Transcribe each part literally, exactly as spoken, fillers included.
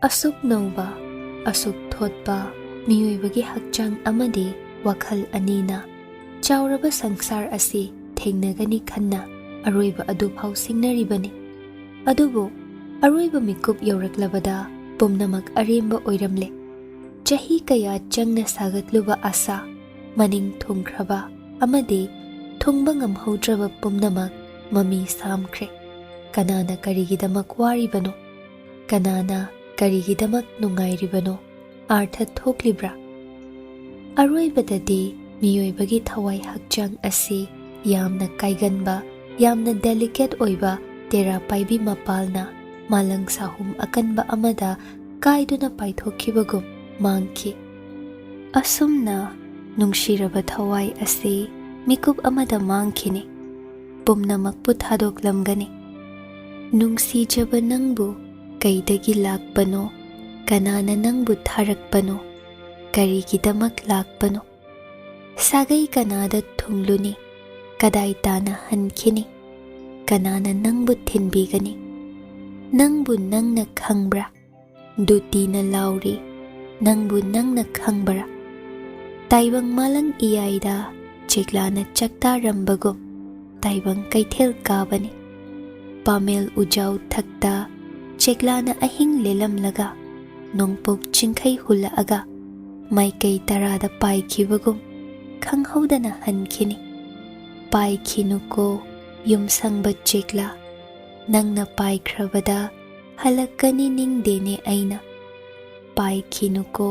ꯑꯁꯨꯛ ꯅꯧꯕ, ꯑꯁꯨꯛ ꯊꯣꯠꯄ ꯃꯤꯑꯣꯏꯕꯒꯤ ꯍꯛꯆꯥꯡ ꯑꯃꯗꯤ ꯋꯥꯈꯜ ꯑꯅꯤꯅ ꯆꯥꯎꯔꯕ ꯁꯪꯁꯥꯔ ꯑꯁꯤ ꯊꯦꯡꯅꯒꯅꯤ ꯈꯟꯅ ꯑꯔꯣꯏꯕ ꯑꯗꯨꯐꯥꯎ ꯁꯤꯡꯅꯔꯤꯕꯅꯤ꯫ ꯑꯗꯨꯕꯨ ꯑꯔꯣꯏꯕ ꯃꯤꯀꯨꯞ ꯌꯧꯔꯛꯂꯕꯗ ꯄꯨꯝꯅꯃꯛ ꯑꯔꯦꯝꯕ ꯑꯣꯏꯔꯝꯂꯦ꯫ ꯆꯍꯤ ꯀꯌꯥ ꯆꯪꯅ ꯁꯥꯒꯠꯂꯨꯕ ꯑꯁꯥ, ꯃꯅꯤꯡ ꯊꯨꯡꯈ꯭ꯔꯕ ꯑꯃꯗꯤ ꯊꯨꯡꯕ ꯉꯝꯍꯧꯗ꯭ꯔꯕ ꯄꯨꯝꯅꯃꯛ ꯃꯃꯤ ꯁꯥꯝꯈ꯭ꯔꯦ꯫ ꯀꯅꯥꯅ ꯀꯔꯤꯒꯤꯗꯃꯛ ꯋꯥꯔꯤꯕꯅꯣ? ꯀꯅꯥꯅ ꯀꯔꯤꯒꯤꯗꯃꯛ ꯅꯨꯡꯉꯥꯏꯔꯤꯕꯅꯣ? ꯑꯥꯔꯊ ꯊꯣꯛꯂꯤꯕ꯭ꯔꯥ? ꯑꯔꯣꯏꯕꯗꯗꯤ ꯃꯤꯑꯣꯏꯕꯒꯤ ꯊꯋꯥꯏ ꯍꯛꯆꯥꯡ ꯑꯁꯤ ꯌꯥꯝꯅ ꯀꯥꯏꯒꯟꯕ, ꯌꯥꯝꯅ ꯗꯦꯂꯤꯀꯦꯠ ꯑꯣꯏꯕ ꯇꯦꯔꯥ ꯄꯥꯏꯕꯤ ꯃꯄꯥꯜꯅ ꯃꯥꯂꯪ ꯁꯥꯍꯨꯝ ꯑꯀꯟꯕ ꯑꯃꯗ ꯀꯥꯏꯗꯨꯅ ꯄꯥꯏꯊꯣꯛꯈꯤꯕꯒꯨꯝ ꯃꯥꯡꯈꯤ꯫ ꯑꯁꯨꯝꯅ ꯅꯨꯡꯁꯤꯔꯕ ꯊꯋꯥꯏ ꯑꯁꯤ ꯃꯤꯀꯨꯞ ꯑꯃꯗ ꯃꯥꯡꯈꯤꯅꯤ꯫ ꯄꯨꯝꯅꯃꯛꯄꯨ ꯊꯥꯗꯣꯛꯂꯝꯒꯅꯤ꯫ ꯅꯨꯡꯁꯤꯖꯕ ꯅꯪꯕꯨ ꯀꯩꯗꯒꯤ ꯂꯥꯛꯄꯅꯣ? ꯀꯅꯥꯅ ꯅꯪꯕꯨ ꯊꯥꯔꯛꯄꯅꯣ? ꯀꯔꯤꯒꯤꯗꯃꯛ ꯂꯥꯛꯄꯅꯣ? ꯁꯥꯒꯩ ꯀꯅꯥꯗ ꯊꯨꯡꯂꯨꯅꯤ? ꯀꯗꯥꯏ ꯇꯥꯅ ꯍꯟꯈꯤꯅꯤ? ꯀꯅꯥꯅ ꯅꯪꯕꯨ ꯊꯤꯟꯕꯤꯒꯅꯤ? ꯅꯪꯕꯨ ꯅꯪꯅ ꯈꯪꯕ꯭ꯔꯥ? ꯗꯨꯇꯤꯅ ꯂꯥꯎꯔꯤ, ꯅꯪꯕꯨ ꯅꯪꯅ ꯈꯪꯕ꯭ꯔꯥ? ꯇꯥꯏꯕꯪ ꯃꯥꯂꯪ ꯏꯌꯥꯏꯗ ꯆꯦꯛꯂꯥꯅ ꯆꯥꯛꯇꯥꯔꯝꯕꯒꯨꯝ ꯇꯥꯏꯕꯪ ꯀꯩꯊꯦꯜ ꯀꯥꯕꯅꯤ꯫ ꯄꯥꯃꯦꯜ ꯎꯖꯥꯎ ꯊꯛꯇ ꯆꯦꯛꯂꯥꯅ ꯑꯍꯤꯡ ꯂꯦꯜꯂꯝꯂꯒ ꯅꯣꯡꯄꯣꯛ ꯆꯤꯡꯈꯩ ꯍꯨꯜꯂꯛꯑꯒ ꯃꯥꯏꯀꯩ ꯇꯔꯥꯗ ꯄꯥꯏꯈꯤꯕꯒꯨꯝ ꯈꯪꯍꯧꯗꯅ ꯍꯟꯈꯤꯅꯤ꯫ ꯄꯥꯏꯈꯤꯅꯨꯀꯣ ꯌꯨꯝꯁꯪꯕ ꯆꯦꯛꯂꯥ, ꯅꯪꯅ ꯄꯥꯏꯈ꯭ꯔꯕꯗ ꯍꯜꯂꯛꯀꯅꯤ ꯅꯤꯡꯗꯦꯅꯦ ꯑꯩꯅ꯫ ꯄꯥꯏꯈꯤꯅꯨꯀꯣ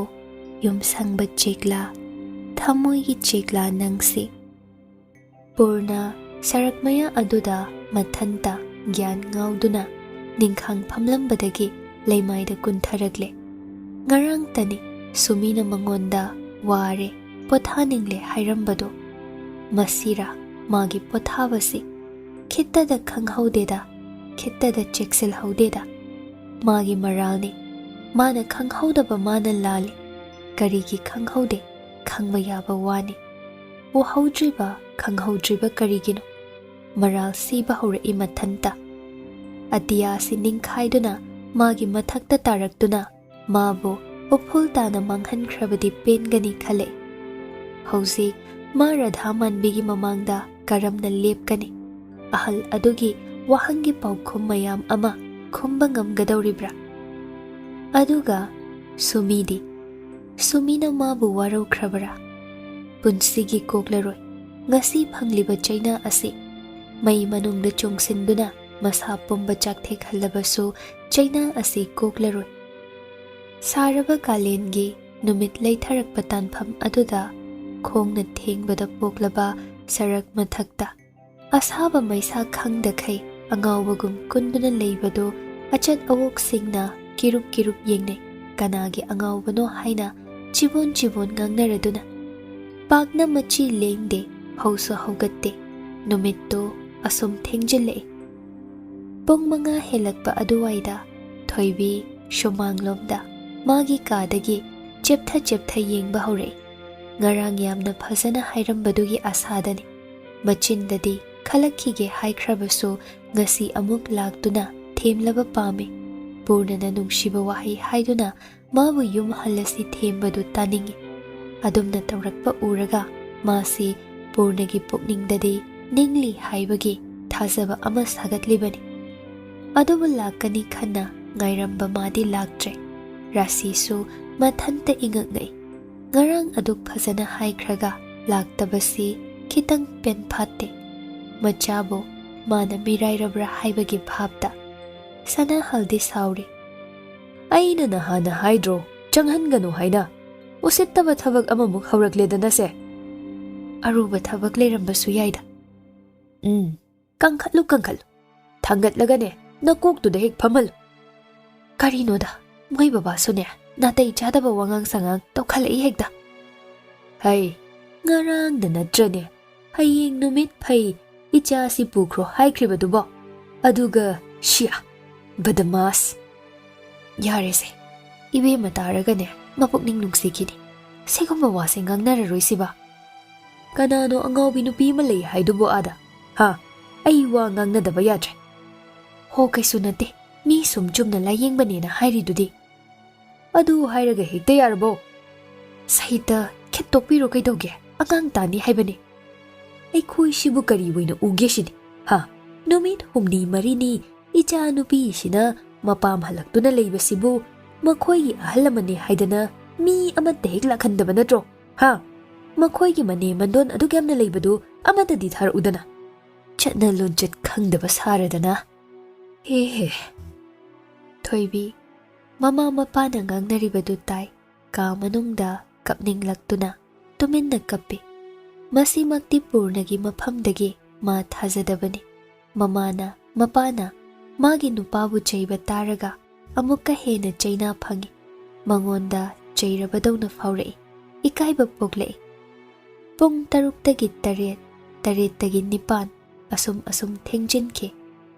ꯌꯨꯝꯁꯪꯕ ꯆꯦꯛꯂꯥ, ꯊꯃꯣꯏꯒꯤ ꯆꯦꯛꯂꯥ ꯅꯪꯁꯦ꯫ ꯄꯨꯔꯅ ꯁꯔꯛ ꯃꯌꯥ ꯑꯗꯨꯗ ꯃꯊꯟꯇ ꯒ꯭ꯌꯥꯟ ꯉꯥꯎꯗꯨꯅ ꯅꯤꯡꯈꯥꯡ ꯐꯝꯂꯝꯕꯗꯒꯤ ꯂꯩꯃꯥꯏꯗ ꯀꯨꯟꯊꯔꯛꯂꯦ꯫ ꯉꯔꯥꯡꯇꯅꯤ ꯁꯨꯃꯤꯅ ꯃꯉꯣꯟꯗ "ꯋꯥꯔꯦ, ꯄꯣꯊꯥꯅꯤꯡꯂꯦ" ꯍꯥꯏꯔꯝꯕꯗꯣ꯫ ꯃꯁꯤꯔꯥ ꯃꯥꯒꯤ ꯄꯣꯊꯥꯕꯁꯤ? ꯈꯤꯠꯇꯗ ꯈꯪꯍꯧꯗꯦꯗ, ꯈꯤꯠꯇꯗ ꯆꯦꯛꯁꯤꯜꯍꯧꯗꯦꯗ꯫ ꯃꯥꯒꯤ ꯃꯔꯥꯜꯅꯤ꯫ ꯃꯥꯅ ꯈꯪꯍꯧꯗꯕ ꯃꯥꯅ ꯂꯥꯜꯂꯤ꯫ ꯀꯔꯤꯒꯤ ꯈꯪꯍꯧꯗꯦ? ꯈꯪꯕ ꯌꯥꯕ ꯋꯥꯅꯤ꯫ ꯎꯍꯧꯗ꯭ꯔꯤꯕ, ꯈꯪꯍꯧꯗ꯭ꯔꯤꯕ ꯀꯔꯤꯒꯤꯅꯣ? ꯃꯔꯥꯜ ꯁꯤꯕ ꯍꯧꯔꯛꯏ ꯃꯊꯟꯇ꯫ ꯑꯇꯤꯌꯥꯁꯤ ꯅꯤꯡꯈꯥꯏꯗꯨꯅ ꯃꯥꯒꯤ ꯃꯊꯛꯇ ꯇꯥꯔꯛꯇꯨꯅ ꯃꯥꯕꯨ ꯎꯐꯨꯜ ꯇꯥꯅ ꯃꯥꯡꯍꯟꯈ꯭ꯔꯕꯗꯤ ꯄꯦꯟꯒꯅꯤ ꯈꯜꯂꯦ꯫ ꯍꯧꯖꯤꯛ ꯃꯥ ꯔꯥꯙꯥ ꯃꯥꯟꯕꯤꯒꯤ ꯃꯃꯥꯡꯗ ꯀꯔꯝꯅ ꯂꯦꯞꯀꯅꯤ? ꯑꯍꯜ ꯑꯗꯨꯒꯤ ꯋꯥꯍꯪꯒꯤ ꯄꯥꯎꯈꯨꯝ ꯃꯌꯥꯝ ꯑꯃ ꯈꯨꯝꯕ ꯉꯝꯒꯗꯧꯔꯤꯕ꯭ꯔꯥ? ꯑꯗꯨꯒ ꯁꯨꯃꯤꯗꯤ? ꯁꯨꯃꯤꯅ ꯃꯥꯕꯨ ꯋꯥꯔꯧꯈ꯭ꯔꯕꯔꯥ? ꯄꯨꯟꯁꯤꯒꯤ ꯀꯣꯛꯂꯔꯣꯏ꯫ ꯉꯁꯤ ꯐꯪꯂꯤꯕ ꯆꯩꯅꯥ ꯑꯁꯤ ꯃꯩ ꯃꯅꯨꯡꯗ ꯆꯣꯡꯁꯤꯟꯗꯨꯅ ꯃꯁꯥ ꯄꯨꯝꯕ ꯆꯥꯛꯊꯦꯛꯍꯜꯂꯕꯁꯨ ꯆꯩꯅꯥ ꯑꯁꯤ ꯀꯣꯛꯂꯔꯣꯏ꯫ ꯁꯥꯔꯕ ꯀꯥꯂꯦꯟꯒꯤ ꯅꯨꯃꯤꯠ ꯂꯩꯊꯔꯛꯄ ꯇꯥꯟꯐꯝ ꯑꯗꯨꯗ ꯈꯣꯡꯅ ꯊꯦꯡꯕꯗ ꯄꯣꯛꯂꯕ ꯁꯔꯛ ꯃꯊꯛꯇ ꯑꯁꯥꯕ ꯃꯩꯁꯥ ꯈꯪꯗꯈꯩ ꯑꯉꯥꯎꯕꯒꯨꯝ ꯀꯨꯟꯗꯨꯅ ꯂꯩꯕꯗꯨ ꯑꯆꯠ ꯑꯋꯣꯛꯁꯤꯡꯅ ꯀꯤꯔꯨꯞ ꯀꯤꯔꯨꯞ ꯌꯦꯡꯅꯩ꯫ ꯀꯅꯥꯒꯤ ꯑꯉꯥꯎꯕꯅꯣ ꯍꯥꯏꯅ ꯆꯤꯕꯣꯟ ꯆꯤꯕꯣꯟ ꯉꯥꯡꯅꯔꯗꯨꯅ꯫ ꯄꯥꯛꯅ ꯃꯆꯤ ꯂꯦꯡꯗꯦ, ꯍꯧꯁꯨ ꯍꯧꯒꯠꯇꯦ꯫ ꯅꯨꯃꯤꯠꯇꯨ ꯑꯁꯨꯝ ꯊꯦꯡꯖꯤꯜꯂꯛꯏ꯫ ꯄꯨꯡ ꯃꯉꯥ ꯍꯦꯜꯂꯛꯄ ꯑꯗꯨꯋꯥꯏꯗ ꯊꯣꯏꯕꯤ ꯁꯨꯃꯥꯡꯂꯣꯝꯗ ꯃꯥꯒꯤ ꯀꯥꯗꯒꯤ ꯆꯦꯞꯊ ꯆꯦꯞꯊ ꯌꯦꯡꯕ ꯍꯧꯔꯛꯏ꯫ ꯉꯔꯥꯡ ꯌꯥꯝꯅ ꯐꯖꯅ ꯍꯥꯏꯔꯝꯕꯗꯨꯒꯤ ꯑꯁꯥꯗꯅꯤ꯫ ꯃꯆꯤꯟꯗꯗꯤ ꯈꯜꯂꯛꯈꯤꯒꯦ ꯍꯥꯏꯈ꯭ꯔꯕꯁꯨ ꯉꯁꯤ ꯑꯃꯨꯛ ꯂꯥꯛꯇꯨꯅ ꯊꯦꯝꯂꯕ ꯄꯥꯝꯃꯤ꯫ ꯄꯨꯔꯅꯅ ꯅꯨꯡꯁꯤꯕ ꯋꯥꯍꯩ ꯍꯥꯏꯗꯨꯅ ꯃꯥꯕꯨ ꯌꯨꯝ ꯍꯜꯂꯁꯤ ꯊꯦꯝꯕꯗꯨ ꯇꯥꯅꯤꯡꯏ꯫ ꯑꯗꯨꯝꯅ ꯇꯧꯔꯛꯄ ꯎꯔꯒ ꯃꯥꯁꯤ ꯄꯨꯔꯅꯒꯤ ꯄꯨꯛꯅꯤꯡꯗꯗꯤ ꯅꯤꯡꯂꯤ ꯍꯥꯏꯕꯒꯤ ꯊꯥꯖꯕ ꯑꯃ ꯁꯥꯒꯠꯂꯤꯕꯅꯤ꯫ ꯑꯗꯨꯕꯨ ꯂꯥꯛꯀꯅꯤ ꯈꯟꯅ ꯉꯥꯏꯔꯝꯕ ꯃꯥꯗꯤ ꯂꯥꯛꯇ꯭ꯔꯦ꯫ ꯔꯥꯁꯤꯁꯨ ꯃꯊꯟꯇ ꯏꯉꯛ ꯉꯛꯏ꯫ ꯉꯔꯥꯡ ꯑꯗꯨꯛ ꯐꯖꯅ ꯍꯥꯏꯈ꯭ꯔꯒ ꯂꯥꯛꯇꯕꯁꯤ ꯈꯤꯇꯪ ꯄꯦꯟ ꯐꯥꯠꯇꯦ꯫ ꯃꯆꯥꯕꯨ ꯃꯥꯅ ꯃꯤꯔꯥꯏꯔꯕ꯭ꯔꯥ ꯍꯥꯏꯕꯒꯤ ꯚꯥꯞꯇ꯫ ꯁꯅꯥꯍꯜꯗꯤ ꯁꯥꯎꯔꯤ꯫ "ꯑꯩꯅ ꯅꯍꯥꯟꯅ ꯍꯥꯏꯗ꯭ꯔꯣ ꯆꯪꯍꯟꯒꯅꯨ ꯍꯥꯏꯅ? ꯎꯁꯤꯠꯇꯕ ꯊꯕꯛ ꯑꯃꯃꯨꯛ ꯍꯧꯔꯛꯂꯦꯗꯅꯁꯦ꯫ ꯑꯔꯨꯕ ꯊꯕꯛ ꯂꯩꯔꯝꯕꯁꯨ ꯌꯥꯏꯗ꯫ ꯎꯝ, ꯀꯪꯈꯠꯂꯨ, ꯀꯪꯈꯠꯂꯨ꯫ ꯊꯥꯡꯒꯠꯂꯒꯅꯦ, ꯅꯀꯣꯛꯇꯨꯗ ꯍꯦꯛ ꯐꯝꯍꯜꯂꯨ꯫ ꯀꯔꯤꯅꯣꯗ, ꯃꯣꯏ ꯕꯕꯥꯁꯨꯅꯦ, ꯅꯥꯇꯩ ꯆꯥꯗꯕ ꯋꯥꯉꯥꯡ ꯁꯉꯥꯡ ꯇꯧꯈꯠꯂꯛꯏ ꯍꯦꯛꯇ꯫ ꯍꯩ, ꯉꯔꯥꯡꯗ ꯅꯠꯇ꯭ꯔꯅꯦ, ꯍꯌꯦꯡ ꯅꯨꯃꯤꯠ ꯐꯩ, ꯏꯆꯥꯁꯤ ꯄꯨꯈ꯭ꯔꯣ ꯍꯥꯏꯈ꯭ꯔꯤꯕꯗꯨꯕꯣ? ꯑꯗꯨꯒ ꯁꯤꯌꯥ, ꯕꯗꯃꯥꯁ꯫ ꯌꯥꯔꯦꯁꯦ, ꯏꯕꯦꯝꯃ ꯇꯥꯔꯒꯅꯦ, ꯃꯄꯨꯛꯅꯤꯡ ꯅꯨꯡꯁꯤꯈꯤꯅꯤ꯫ ꯁꯤꯒꯨꯝꯕ ꯋꯥꯁꯦ ꯉꯥꯡꯅꯔꯔꯣꯏꯁꯤꯕ꯫ ꯀꯅꯥꯅꯣ ꯑꯉꯥꯎꯕꯤ ꯅꯨꯄꯤ ꯑꯃ ꯂꯩ ꯍꯥꯏꯗꯨꯕꯨ ꯑꯥꯗ? ꯍꯥ? ꯑꯩ ꯋꯥ ꯉꯥꯡꯅꯗꯕ ꯌꯥꯗ꯭ꯔꯦ꯫ ꯍꯣ, ꯀꯩꯁꯨ ꯅꯠꯇꯦ꯫ ꯃꯤ ꯁꯨꯝ ꯆꯨꯝꯅ ꯂꯥꯌꯦꯡꯕꯅꯦꯅ ꯍꯥꯏꯔꯤꯗꯨꯗꯤ꯫ ꯑꯗꯨ ꯍꯥꯏꯔꯒ ꯍꯦꯛꯇ ꯌꯥꯔꯕꯣ? ꯁꯥꯍꯤꯇ, ꯈꯦꯠꯇꯣꯛꯄꯤꯔꯣ ꯀꯩꯗꯧꯒꯦ? ꯑꯉꯥꯡ ꯇꯥꯅꯤ ꯍꯥꯏꯕꯅꯤ꯫ ꯑꯩꯈꯣꯏꯁꯤꯕꯨ ꯀꯔꯤ ꯑꯣꯏꯅ ꯎꯒꯦ ꯁꯤꯅꯤ? ꯍꯥ? ꯅꯨꯃꯤꯠ ꯍꯨꯝꯅꯤ ꯃꯔꯤꯅꯤ ꯏꯆꯥ ꯅꯨꯄꯤꯁꯤꯅ ꯃꯄꯥꯝ ꯍꯜꯂꯛꯇꯨꯅ ꯂꯩꯕꯁꯤꯕꯨ ꯃꯈꯣꯏꯒꯤ ꯑꯍꯜ ꯑꯃꯅꯤ ꯍꯥꯏꯗꯅ ꯃꯤ ꯑꯃꯠꯇ ꯍꯦꯛ ꯂꯥꯛꯍꯟꯗꯕ ꯅꯠꯇ꯭ꯔꯣ? ꯍꯥ? ꯃꯈꯣꯏꯒꯤ ꯃꯅꯦ ꯃꯟꯗꯣꯟ ꯑꯗꯨꯛ ꯌꯥꯝꯅ ꯂꯩꯕꯗꯨ ꯑꯃꯠꯇꯗꯤ ꯊꯥꯔꯛꯎꯗꯅ꯫ ꯆꯠꯅ ꯂꯣꯟꯆꯠ ꯈꯪꯗꯕ ꯁꯥꯔꯗꯅ꯫ ꯍꯦ ꯍꯦ꯫ ꯊꯣꯏꯕꯤ, ꯃꯃꯥ ꯃꯄꯥꯅ ꯉꯥꯡꯅꯔꯤꯕꯗꯨ ꯇꯥꯏ꯫ ꯀꯥ ꯃꯅꯨꯡꯗ ꯀꯞꯅꯤꯡꯂꯛꯇꯨꯅ ꯇꯨꯃꯤꯟꯅ ꯀꯞꯄꯤ꯫ ꯃꯁꯤꯃꯛꯇꯤ ꯄꯨꯔꯅꯒꯤ ꯃꯐꯝꯗꯒꯤ ꯃꯥ ꯊꯥꯖꯗꯕꯅꯤ꯫ ꯃꯃꯥꯅ, ꯃꯄꯥꯅ ꯃꯥꯒꯤ ꯅꯨꯄꯥꯕꯨ ꯆꯩꯕ ꯇꯥꯔꯒ ꯑꯃꯨꯛꯀ ꯍꯦꯟꯅ ꯆꯩꯅꯥ ꯐꯪꯏ꯫ ꯃꯉꯣꯟꯗ ꯆꯩꯔꯕꯗꯧꯅ ꯐꯥꯎꯔꯛꯏ꯫ ꯏꯀꯥꯏꯕ ꯄꯣꯛꯂꯛꯏ꯫ ꯄꯨꯡ ꯇꯔꯨꯛꯇꯒꯤ ꯇꯔꯦꯠ, ꯇꯔꯦꯠꯇꯒꯤ ꯅꯤꯄꯥꯟ, ꯑꯁꯨꯝ ꯑꯁꯨꯝ ꯊꯦꯡꯖꯤꯟꯈꯤ꯫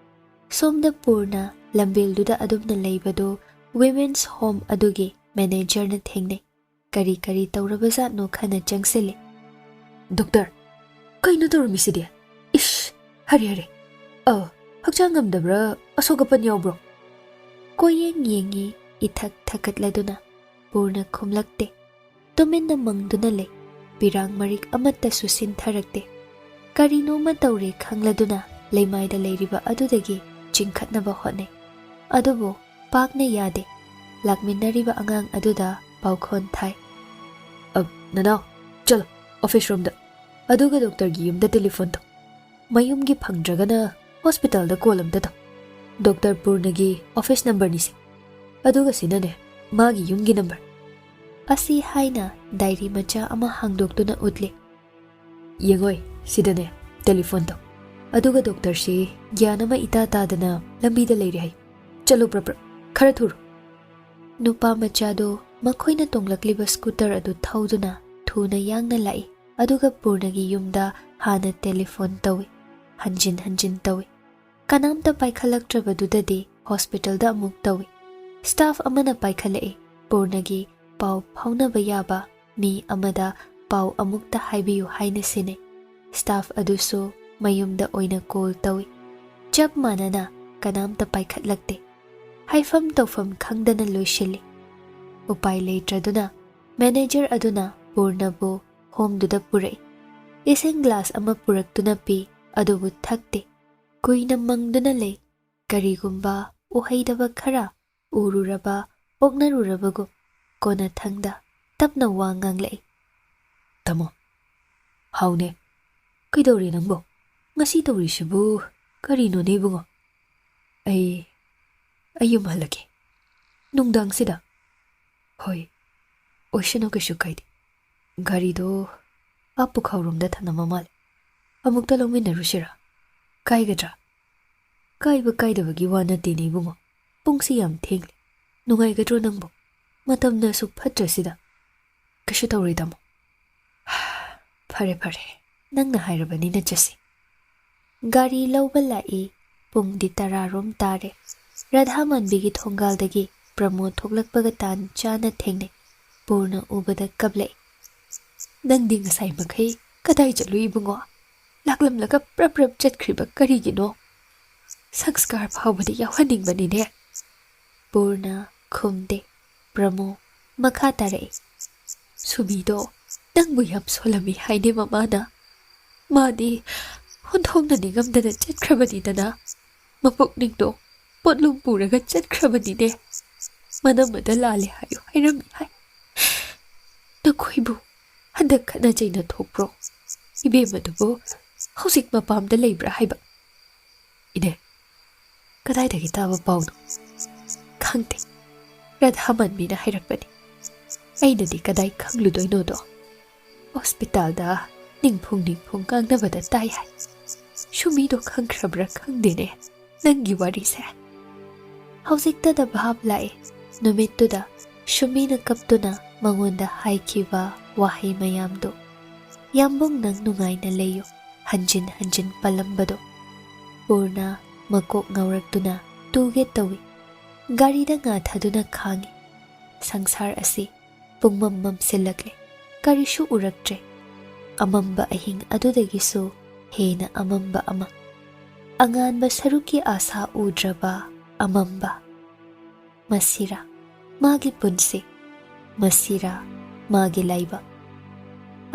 ꯁꯣꯝꯗ ꯄꯨꯔꯅ ꯂꯝꯕꯦꯜꯗꯨꯗ ꯑꯗꯨꯝꯅ ꯂꯩꯕꯗꯨ ꯋꯤꯃꯦꯟꯁ ꯍꯣꯝ ꯑꯗꯨꯒꯤ ꯃꯦꯅꯦꯖꯔꯅ ꯊꯦꯡꯅꯩ꯫ ꯀꯔꯤ ꯀꯔꯤ ꯇꯧꯔꯕꯖꯥꯠꯅꯣ ꯈꯟꯅ ꯆꯪꯁꯤꯜꯂꯤ꯫ "ꯗꯣꯛꯇꯔ, ꯀꯩꯅꯣ ꯇꯧꯔꯝꯃꯤꯁꯤꯗꯤ? ꯏꯁ, ꯍꯔꯦ ꯍꯔꯦ꯫ ꯑ, ꯍꯛꯆꯥꯡ ꯉꯝꯗꯕ꯭ꯔꯥ? ꯑꯁꯣꯛ ꯑꯄꯟ ꯌꯥꯎꯕ꯭ꯔꯣ?" ꯀꯣꯏꯌꯦꯡ ꯌꯦꯡꯉꯤ, ꯏꯊꯛ ꯊꯛꯀꯠꯂꯗꯨꯅ꯫ ꯄꯨꯔꯅ ꯈꯨꯝꯂꯛꯇꯦ꯫ ꯇꯨꯃꯤꯟꯅ ꯃꯪꯗꯨꯅ ꯂꯩ꯫ ꯄꯤꯔꯥꯡ ꯃꯔꯤꯛ ꯑꯃꯠꯇꯁꯨ ꯁꯤꯟꯊꯔꯛꯇꯦ꯫ ꯀꯔꯤꯅꯣꯃ ꯇꯧꯔꯦ ꯈꯪꯂꯗꯨꯅ ꯂꯩꯃꯥꯏꯗ ꯂꯩꯔꯤꯕ ꯑꯗꯨꯗꯒꯤ ꯆꯤꯡꯈꯠꯅꯕ ꯍꯣꯠꯅꯩ꯫ ꯑꯗꯨꯕꯨ ꯄꯥꯛꯅ ꯌꯥꯗꯦ꯫ ꯂꯥꯛꯃꯤꯟꯅꯔꯤꯕ ꯑꯉꯥꯡ ꯑꯗꯨꯗ ꯄꯥꯎꯈꯣꯟ ꯊꯥꯏ꯫ "ꯑ, ꯅꯅꯥꯎ, ꯆꯠꯂꯣ ꯑꯣꯐꯤꯁ ꯔꯨꯝꯗ, ꯑꯗꯨꯒ ꯗꯣꯛꯇꯔꯒꯤ ꯌꯨꯝꯗ ꯇꯦꯂꯤꯐꯣꯟ ꯇꯧ꯫ ꯃꯌꯨꯝꯒꯤ ꯐꯪꯗ꯭ꯔꯒꯅ ꯍꯣꯁꯄꯤꯇꯥꯜꯗ ꯀꯣꯜ ꯑꯝꯇ ꯇꯧ꯫ ꯗꯣꯛꯇꯔ ꯄꯨꯔꯅꯒꯤ ꯑꯣꯐꯤꯁ ꯅꯝꯕꯔꯅꯤꯁꯦ꯫ ꯑꯗꯨꯒ ꯁꯤꯅꯅꯦ ꯃꯥꯒꯤ ꯌꯨꯝꯒꯤ ꯅꯝꯕꯔ꯫" ꯑꯁꯤ ꯍꯥꯏꯅ ꯗꯥꯏꯔꯤ ꯃꯆꯥ ꯑꯃ ꯍꯥꯡꯗꯣꯛꯇꯨꯅ ꯎꯠꯂꯤ꯫ "ꯌꯦꯡꯉꯣꯏ, ꯁꯤꯗꯅꯦ ꯇꯦꯂꯤꯐꯣꯟ ꯇꯧ꯫ ꯑꯗꯨꯒ ꯗꯣꯛꯇꯔꯁꯤ ꯒ꯭ꯌꯥꯟ ꯑꯃ ꯏꯇꯥ ꯇꯥꯗꯅ ꯂꯝꯕꯤꯗ ꯂꯩꯔꯦ ꯍꯥꯏ꯫ ꯆꯠꯂꯨ ꯄ꯭ꯔꯞ ꯄ꯭ꯔꯞ, ꯈꯔ ꯊꯨꯔꯣ꯫" ꯅꯨꯄꯥ ꯃꯆꯥꯗꯨ ꯃꯈꯣꯏꯅ ꯇꯣꯡꯂꯛꯂꯤꯕ ꯁ꯭ꯀꯨꯇꯔ ꯑꯗꯨ ꯊꯧꯗꯨꯅ ꯊꯨꯅ ꯌꯥꯡꯅ ꯂꯥꯛꯏ꯫ ꯑꯗꯨꯒ ꯄꯨꯔꯅꯒꯤ ꯌꯨꯝꯗ ꯍꯥꯟꯅ ꯇꯦꯂꯤꯐꯣꯟ ꯇꯧꯏ꯫ ꯍꯟꯖꯤꯟ ꯍꯟꯖꯤꯟ ꯇꯧꯏ꯫ ꯀꯅꯥꯝꯇ ꯄꯥꯏꯈꯠꯂꯛꯇ꯭ꯔꯕꯗꯨꯗꯗꯤ ꯍꯣꯁꯄꯤꯇꯥꯜꯗ ꯑꯃꯨꯛ ꯇꯧꯏ꯫ ꯁ꯭ꯇꯥꯐ ꯑꯃꯅ ꯄꯥꯏꯈꯠꯂꯛꯏ꯫ ꯄꯨꯔꯅꯒꯤ ꯄꯥꯎ ꯐꯥꯎꯅꯕ ꯌꯥꯕ ꯃꯤ ꯑꯃꯗ ꯄꯥꯎ ꯑꯃꯨꯛꯇ ꯍꯥꯏꯕꯤꯌꯨ ꯍꯥꯏꯅ ꯁꯤꯟꯅꯩ꯫ ꯁ꯭ꯇꯥꯐ ꯑꯗꯨꯁꯨ ꯃꯌꯨꯝꯗ ꯑꯣꯏꯅ ꯀꯣꯜ ꯇꯧꯏ꯫ ꯆꯞ ꯃꯥꯟꯅꯅ ꯀꯅꯥꯝꯇ ꯄꯥꯏꯈꯠꯂꯛꯇꯦ꯫ ꯍꯥꯏꯐꯝ ꯇꯧꯐꯝ ꯈꯪꯗꯅ ꯂꯣꯏꯁꯤꯜꯂꯤ꯫ ꯎꯄꯥꯏ ꯂꯩꯇ꯭ꯔꯗꯨꯅ ꯃꯦꯅꯦꯖꯔ ꯑꯗꯨꯅ ꯄꯨꯔꯅꯕꯨ ꯍꯣꯝꯗꯨꯗ ꯄꯨꯔꯛꯏ꯫ ꯏꯁꯤꯡ ꯒ꯭ꯂꯥꯁ ꯑꯃ ꯄꯨꯔꯛꯇꯨꯅ ꯄꯤ, ꯑꯗꯨꯕꯨ ꯊꯛꯇꯦ꯫ ꯀꯨꯏꯅ ꯃꯪꯗꯨꯅ ꯂꯩ꯫ ꯀꯔꯤꯒꯨꯝꯕ ꯎꯍꯩꯗꯕ ꯈꯔ ꯎꯔꯨꯔꯕ, ꯑꯣꯛꯅꯔꯨꯔꯕꯒꯨꯝ꯫ ꯀꯣꯟꯅꯊꯪꯗ ꯇꯞꯅ ꯋꯥ ꯉꯥꯡꯂꯛꯏ꯫ "ꯇꯥꯃꯣ, ꯍꯥꯎꯅꯦ, ꯀꯩꯗꯧꯔꯦ ꯅꯪꯕꯣ? ꯉꯁꯤ ꯇꯧꯔꯤꯁꯤꯕꯨ ꯀꯔꯤꯅꯣꯅꯦ ꯏꯕꯨꯡꯉꯣ? ꯑꯩ, ꯑꯩ ꯌꯨꯝ ꯍꯜꯂꯒꯦ꯫ ꯅꯨꯡꯗꯥꯡꯁꯤꯗ?" "ꯍꯣꯏ, ꯑꯣꯏꯁꯅꯨ, ꯀꯩꯁꯨ ꯀꯥꯏꯗꯦ꯫ ꯒꯥꯔꯤꯗꯣ ꯑꯥ ꯄꯨꯈꯥꯎꯔꯣꯝꯗ ꯊꯅꯝꯃ ꯃꯥꯜꯂꯦ꯫ ꯑꯃꯨꯛꯇ ꯂꯧꯃꯤꯟꯅꯔꯨꯁꯤꯔꯥ? ꯀꯥꯏꯒꯗ꯭ꯔꯥ?" "ꯀꯥꯏꯕ ꯀꯥꯏꯗꯕꯒꯤ ꯋꯥ ꯅꯠꯇꯦꯅꯦ ꯏꯕꯨꯡꯉꯣ꯫ ꯄꯨꯡꯁꯤ ꯌꯥꯝ ꯊꯦꯡꯂꯦ꯫ ꯅꯨꯡꯉꯥꯏꯒꯗ꯭ꯔꯣ ꯅꯪꯕꯨ? ꯃꯇꯝꯅ ꯑꯁꯨꯛ ꯐꯠꯇ꯭ꯔꯁꯤꯗ?" "ꯀꯩꯁꯨ ꯇꯧꯔꯣꯏ ꯇꯥꯃꯣ꯫" "ꯐꯔꯦ ꯐꯔꯦ, ꯅꯪꯅ ꯍꯥꯏꯔꯕꯅꯤꯅ ꯆꯠꯁꯤ꯫" ꯒꯥꯔꯤ ꯂꯧꯕ ꯂꯥꯛꯏ꯫ ꯄꯨꯡꯗꯤ ꯇꯔꯥꯔꯣꯝ ꯇꯥꯔꯦ꯫ ꯔꯥꯙꯥ ꯃꯥꯟꯕꯤꯒꯤ ꯊꯣꯡꯒꯥꯜꯗꯒꯤ ꯄ꯭ꯔꯃꯣꯗ ꯊꯣꯛꯂꯛꯄꯒ ꯇꯥꯟ ꯆꯥꯅ ꯊꯦꯡꯅꯩ꯫ ꯄꯨꯔꯅ ꯎꯕꯗ ꯀꯞꯂꯛꯏ꯫ "ꯅꯪꯗꯤ ꯉꯁꯥꯏ ꯃꯈꯩ ꯀꯗꯥꯏ ꯆꯠꯂꯨꯏ ꯏꯕꯨꯡꯉꯣ? ꯂꯥꯛꯂꯝꯂꯒ ꯄ꯭ꯔꯞ ꯄ꯭ꯔꯞ ꯆꯠꯈ꯭ꯔꯤꯕ ꯀꯔꯤꯒꯤꯅꯣ? ꯁꯪꯁꯀꯥꯔ ꯐꯥꯎꯕꯗꯤ ꯌꯥꯎꯍꯟꯅꯤꯡꯕꯅꯤꯅꯦ꯫" ꯄꯨꯔꯅ ꯈꯨꯝꯗꯦ꯫ ꯄ꯭ꯔꯃꯣ ꯃꯈꯥ ꯇꯥꯔꯛꯏ꯫ "ꯁꯨꯃꯤꯗꯣ ꯅꯪꯕꯨ ꯌꯥꯝ ꯁꯣꯜꯂꯝꯃꯤ ꯍꯥꯏꯅꯦ ꯃꯃꯥꯅ꯫ ꯃꯥꯗꯤ ꯍꯨꯟꯊꯣꯛꯅ ꯅꯤꯡꯉꯝꯗꯅ ꯆꯠꯈ꯭ꯔꯕꯅꯤꯗꯅ꯫ ꯃꯄꯨꯛꯅꯤꯡꯗꯣ ꯄꯣꯠꯂꯨꯝ ꯄꯨꯔꯒ ꯆꯠꯈ꯭ꯔꯕꯅꯤꯅꯦ꯫ ꯃꯅꯝ ꯑꯗ ꯂꯥꯜꯂꯦ ꯍꯥꯏꯌꯨ ꯍꯥꯏꯔꯝꯃꯤ ꯍꯥꯏ꯫ ꯅꯈꯣꯏꯕꯨ ꯍꯟꯗꯛ ꯈꯠꯅ ꯆꯩꯅ ꯊꯣꯛꯄ꯭ꯔꯣ? ꯏꯕꯦꯝꯃꯗꯨꯕꯨ ꯍꯧꯖꯤꯛ ꯃꯄꯥꯝꯗ ꯂꯩꯕ꯭ꯔꯥ ꯍꯥꯏꯕ?" "ꯏꯅꯦ, ꯀꯗꯥꯏꯗꯒꯤ ꯇꯥꯕ ꯄꯥꯎꯅꯣ?" "ꯈꯪꯗꯦ, ꯔꯥꯙꯥ ꯃꯥꯟꯕꯤꯅ ꯍꯥꯏꯔꯛꯄꯅꯤ꯫ ꯑꯩꯅꯗꯤ ꯀꯗꯥꯏ ꯈꯪꯂꯨꯗꯣꯏꯅꯣꯗꯣ꯫ ꯍꯣꯁꯄꯤꯇꯥꯜꯗ ꯅꯤꯡꯐꯨꯡ ꯅꯤꯡꯐꯨꯡ ꯉꯥꯡꯅꯕꯗ ꯇꯥꯏ ꯍꯥꯏ꯫ ꯁꯨꯃꯤꯗꯣ ꯈꯪꯈ꯭ꯔꯕ꯭ꯔꯥ ꯈꯪꯗꯦꯅꯦ ꯅꯪꯒꯤ ꯋꯥꯔꯤꯁꯦ꯫" ꯍꯧꯖꯤꯛꯇꯗ ꯚꯥꯞ ꯂꯥꯛꯑꯦ꯫ ꯅꯨꯃꯤꯠꯇꯨꯗ ꯁꯨꯃꯤꯅ ꯀꯞꯇꯨꯅ ꯃꯉꯣꯟꯗ ꯍꯥꯏꯈꯤꯕ ꯋꯥꯍꯩ ꯃꯌꯥꯝꯗꯣ꯫ "ꯌꯥꯝꯕꯨꯡ, ꯅꯪ ꯅꯨꯡꯉꯥꯏꯅ ꯂꯩꯌꯨ", ꯍꯟꯖꯤꯟ ꯍꯟꯖꯤꯟ ꯄꯜꯂꯝꯕꯗꯣ꯫ ꯄꯨꯔꯅ ꯃꯀꯣꯛ ꯉꯥꯎꯔꯛꯇꯨꯅ ꯇꯨꯒꯦ ꯇꯧꯏ꯫ ꯒꯥꯔꯤꯗ ꯉꯥ ꯊꯥꯗꯨꯅ ꯈꯥꯡꯉꯤ꯫ ꯁꯪꯁꯥꯔ ꯑꯁꯤ ꯄꯨꯡꯃꯝ ꯃꯝꯁꯤꯜꯂꯛꯂꯦ꯫ ꯀꯔꯤꯁꯨ ꯎꯔꯛꯇ꯭ꯔꯦ꯫ ꯑꯃꯝꯕ ꯑꯍꯤꯡ ꯑꯗꯨꯗꯒꯤꯁꯨ ꯍꯦꯟꯅ ꯑꯃꯝꯕ ꯑꯃ꯫ ꯑꯉꯥꯟꯕ ꯁꯔꯨꯛꯀꯤ ꯑꯥꯁꯥ ꯎꯗ꯭ꯔꯕ ꯑꯃꯝꯕ꯫ ꯃꯁꯤꯔꯥ ꯃꯥꯒꯤ ꯄꯨꯟꯁꯤ? ꯃꯁꯤꯔꯥ ꯃꯥꯒꯤ ꯂꯥꯏꯕꯛ?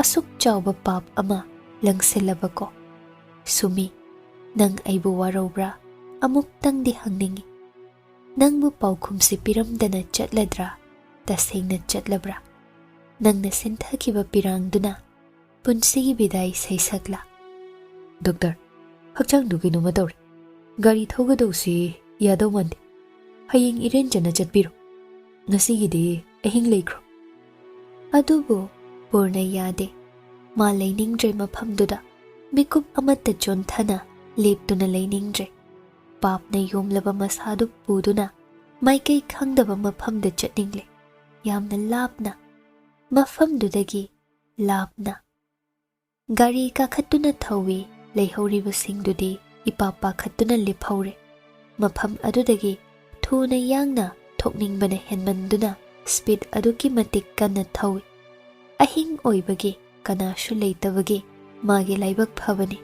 ꯑꯁꯨꯛ ꯆꯥꯎꯕ ꯄꯥꯞ ꯑꯃ ꯂꯪꯁꯤꯜꯂꯕꯀꯣ꯫ ꯁꯨꯃꯤ, ꯅꯪ ꯑꯩꯕꯨ ꯋꯥꯔꯧꯕ꯭ꯔꯥ? ꯑꯃꯨꯛꯇꯪꯗꯤ ꯍꯪꯅꯤꯡꯏ꯫ ꯅꯪꯕꯨ ꯄꯥꯎꯈꯨꯝꯁꯤ ꯄꯤꯔꯝꯗꯅ ꯆꯠꯂꯗ꯭ꯔꯥ? ꯇꯁꯦꯡꯅ ꯆꯠꯂꯕ꯭ꯔꯥ? ꯅꯪꯅ ꯁꯤꯟꯊꯈꯤꯕ ꯄꯤꯔꯥꯡꯗꯨꯅ ꯄꯨꯟꯁꯤꯒꯤ ꯕꯤꯗꯥꯏ ꯁꯩꯁꯛꯂꯥ? ꯗꯣꯛꯇꯔ, ꯍꯛꯆꯥꯡꯗꯨ ꯀꯩꯅꯣꯝꯃ ꯇꯧꯔꯦ꯫ ꯒꯥꯔꯤ ꯊꯧꯒꯗꯧꯁꯤ ꯌꯥꯗꯧ ꯃꯥꯟꯗꯦ꯫ ꯍꯌꯦꯡ ꯏꯔꯦꯟꯖꯅ ꯆꯠꯄꯤꯔꯣ꯫ ꯉꯁꯤꯒꯤꯗꯤ ꯑꯍꯤꯡ ꯂꯩꯈ꯭ꯔꯣ꯫ ꯑꯗꯨꯕꯨ ꯄꯨꯔꯅ ꯌꯥꯗꯦ꯫ ꯃꯥ ꯂꯩꯅꯤꯡꯗ꯭ꯔꯦ ꯃꯐꯝꯗꯨꯗ꯫ ꯃꯤꯀꯨꯞ ꯑꯃꯠꯇ ꯆꯣꯟꯊꯅ ꯂꯦꯞꯇꯨꯅ ꯂꯩꯅꯤꯡꯗ꯭ꯔꯦ꯫ ꯄꯥꯞꯅ ꯌꯣꯝꯂꯕ ꯃꯁꯥꯗꯨ ꯄꯨꯗꯨꯅ ꯃꯥꯏꯀꯩ ꯈꯪꯗꯕ ꯃꯐꯝꯗ ꯆꯠꯅꯤꯡꯂꯦ꯫ ꯌꯥꯝꯅ ꯂꯥꯞꯅ, ꯃꯐꯝꯗꯨꯗꯒꯤ ꯂꯥꯞꯅ꯫ ꯒꯥꯔꯤ ꯀꯥꯈꯠꯇꯨꯅ ꯊꯧꯏ꯫ ꯂꯩꯍꯧꯔꯤꯕꯁꯤꯡꯗꯨꯗꯤ ꯏꯄꯥ ꯄꯥꯈꯠꯇꯨꯅ ꯂꯦꯞꯍꯧꯔꯦ꯫ ꯃꯐꯝ ꯑꯗꯨꯗꯒꯤ ꯊꯨꯅ ꯌꯥꯡꯅ ꯊꯣꯛꯅꯤꯡꯕꯅ ꯍꯦꯟꯃꯟꯗꯨꯅ ꯁ꯭ꯄꯤꯗ ꯑꯗꯨꯛꯀꯤ ꯃꯇꯤꯛ ꯀꯟꯅ ꯊꯧꯏ꯫ ꯑꯍꯤꯡ ꯑꯣꯏꯕꯒꯤ, ꯀꯅꯥꯁꯨ ꯂꯩꯇꯕꯒꯤ ꯃꯥꯒꯤ ꯂꯥꯏꯕꯛ ꯐꯕꯅꯤ꯫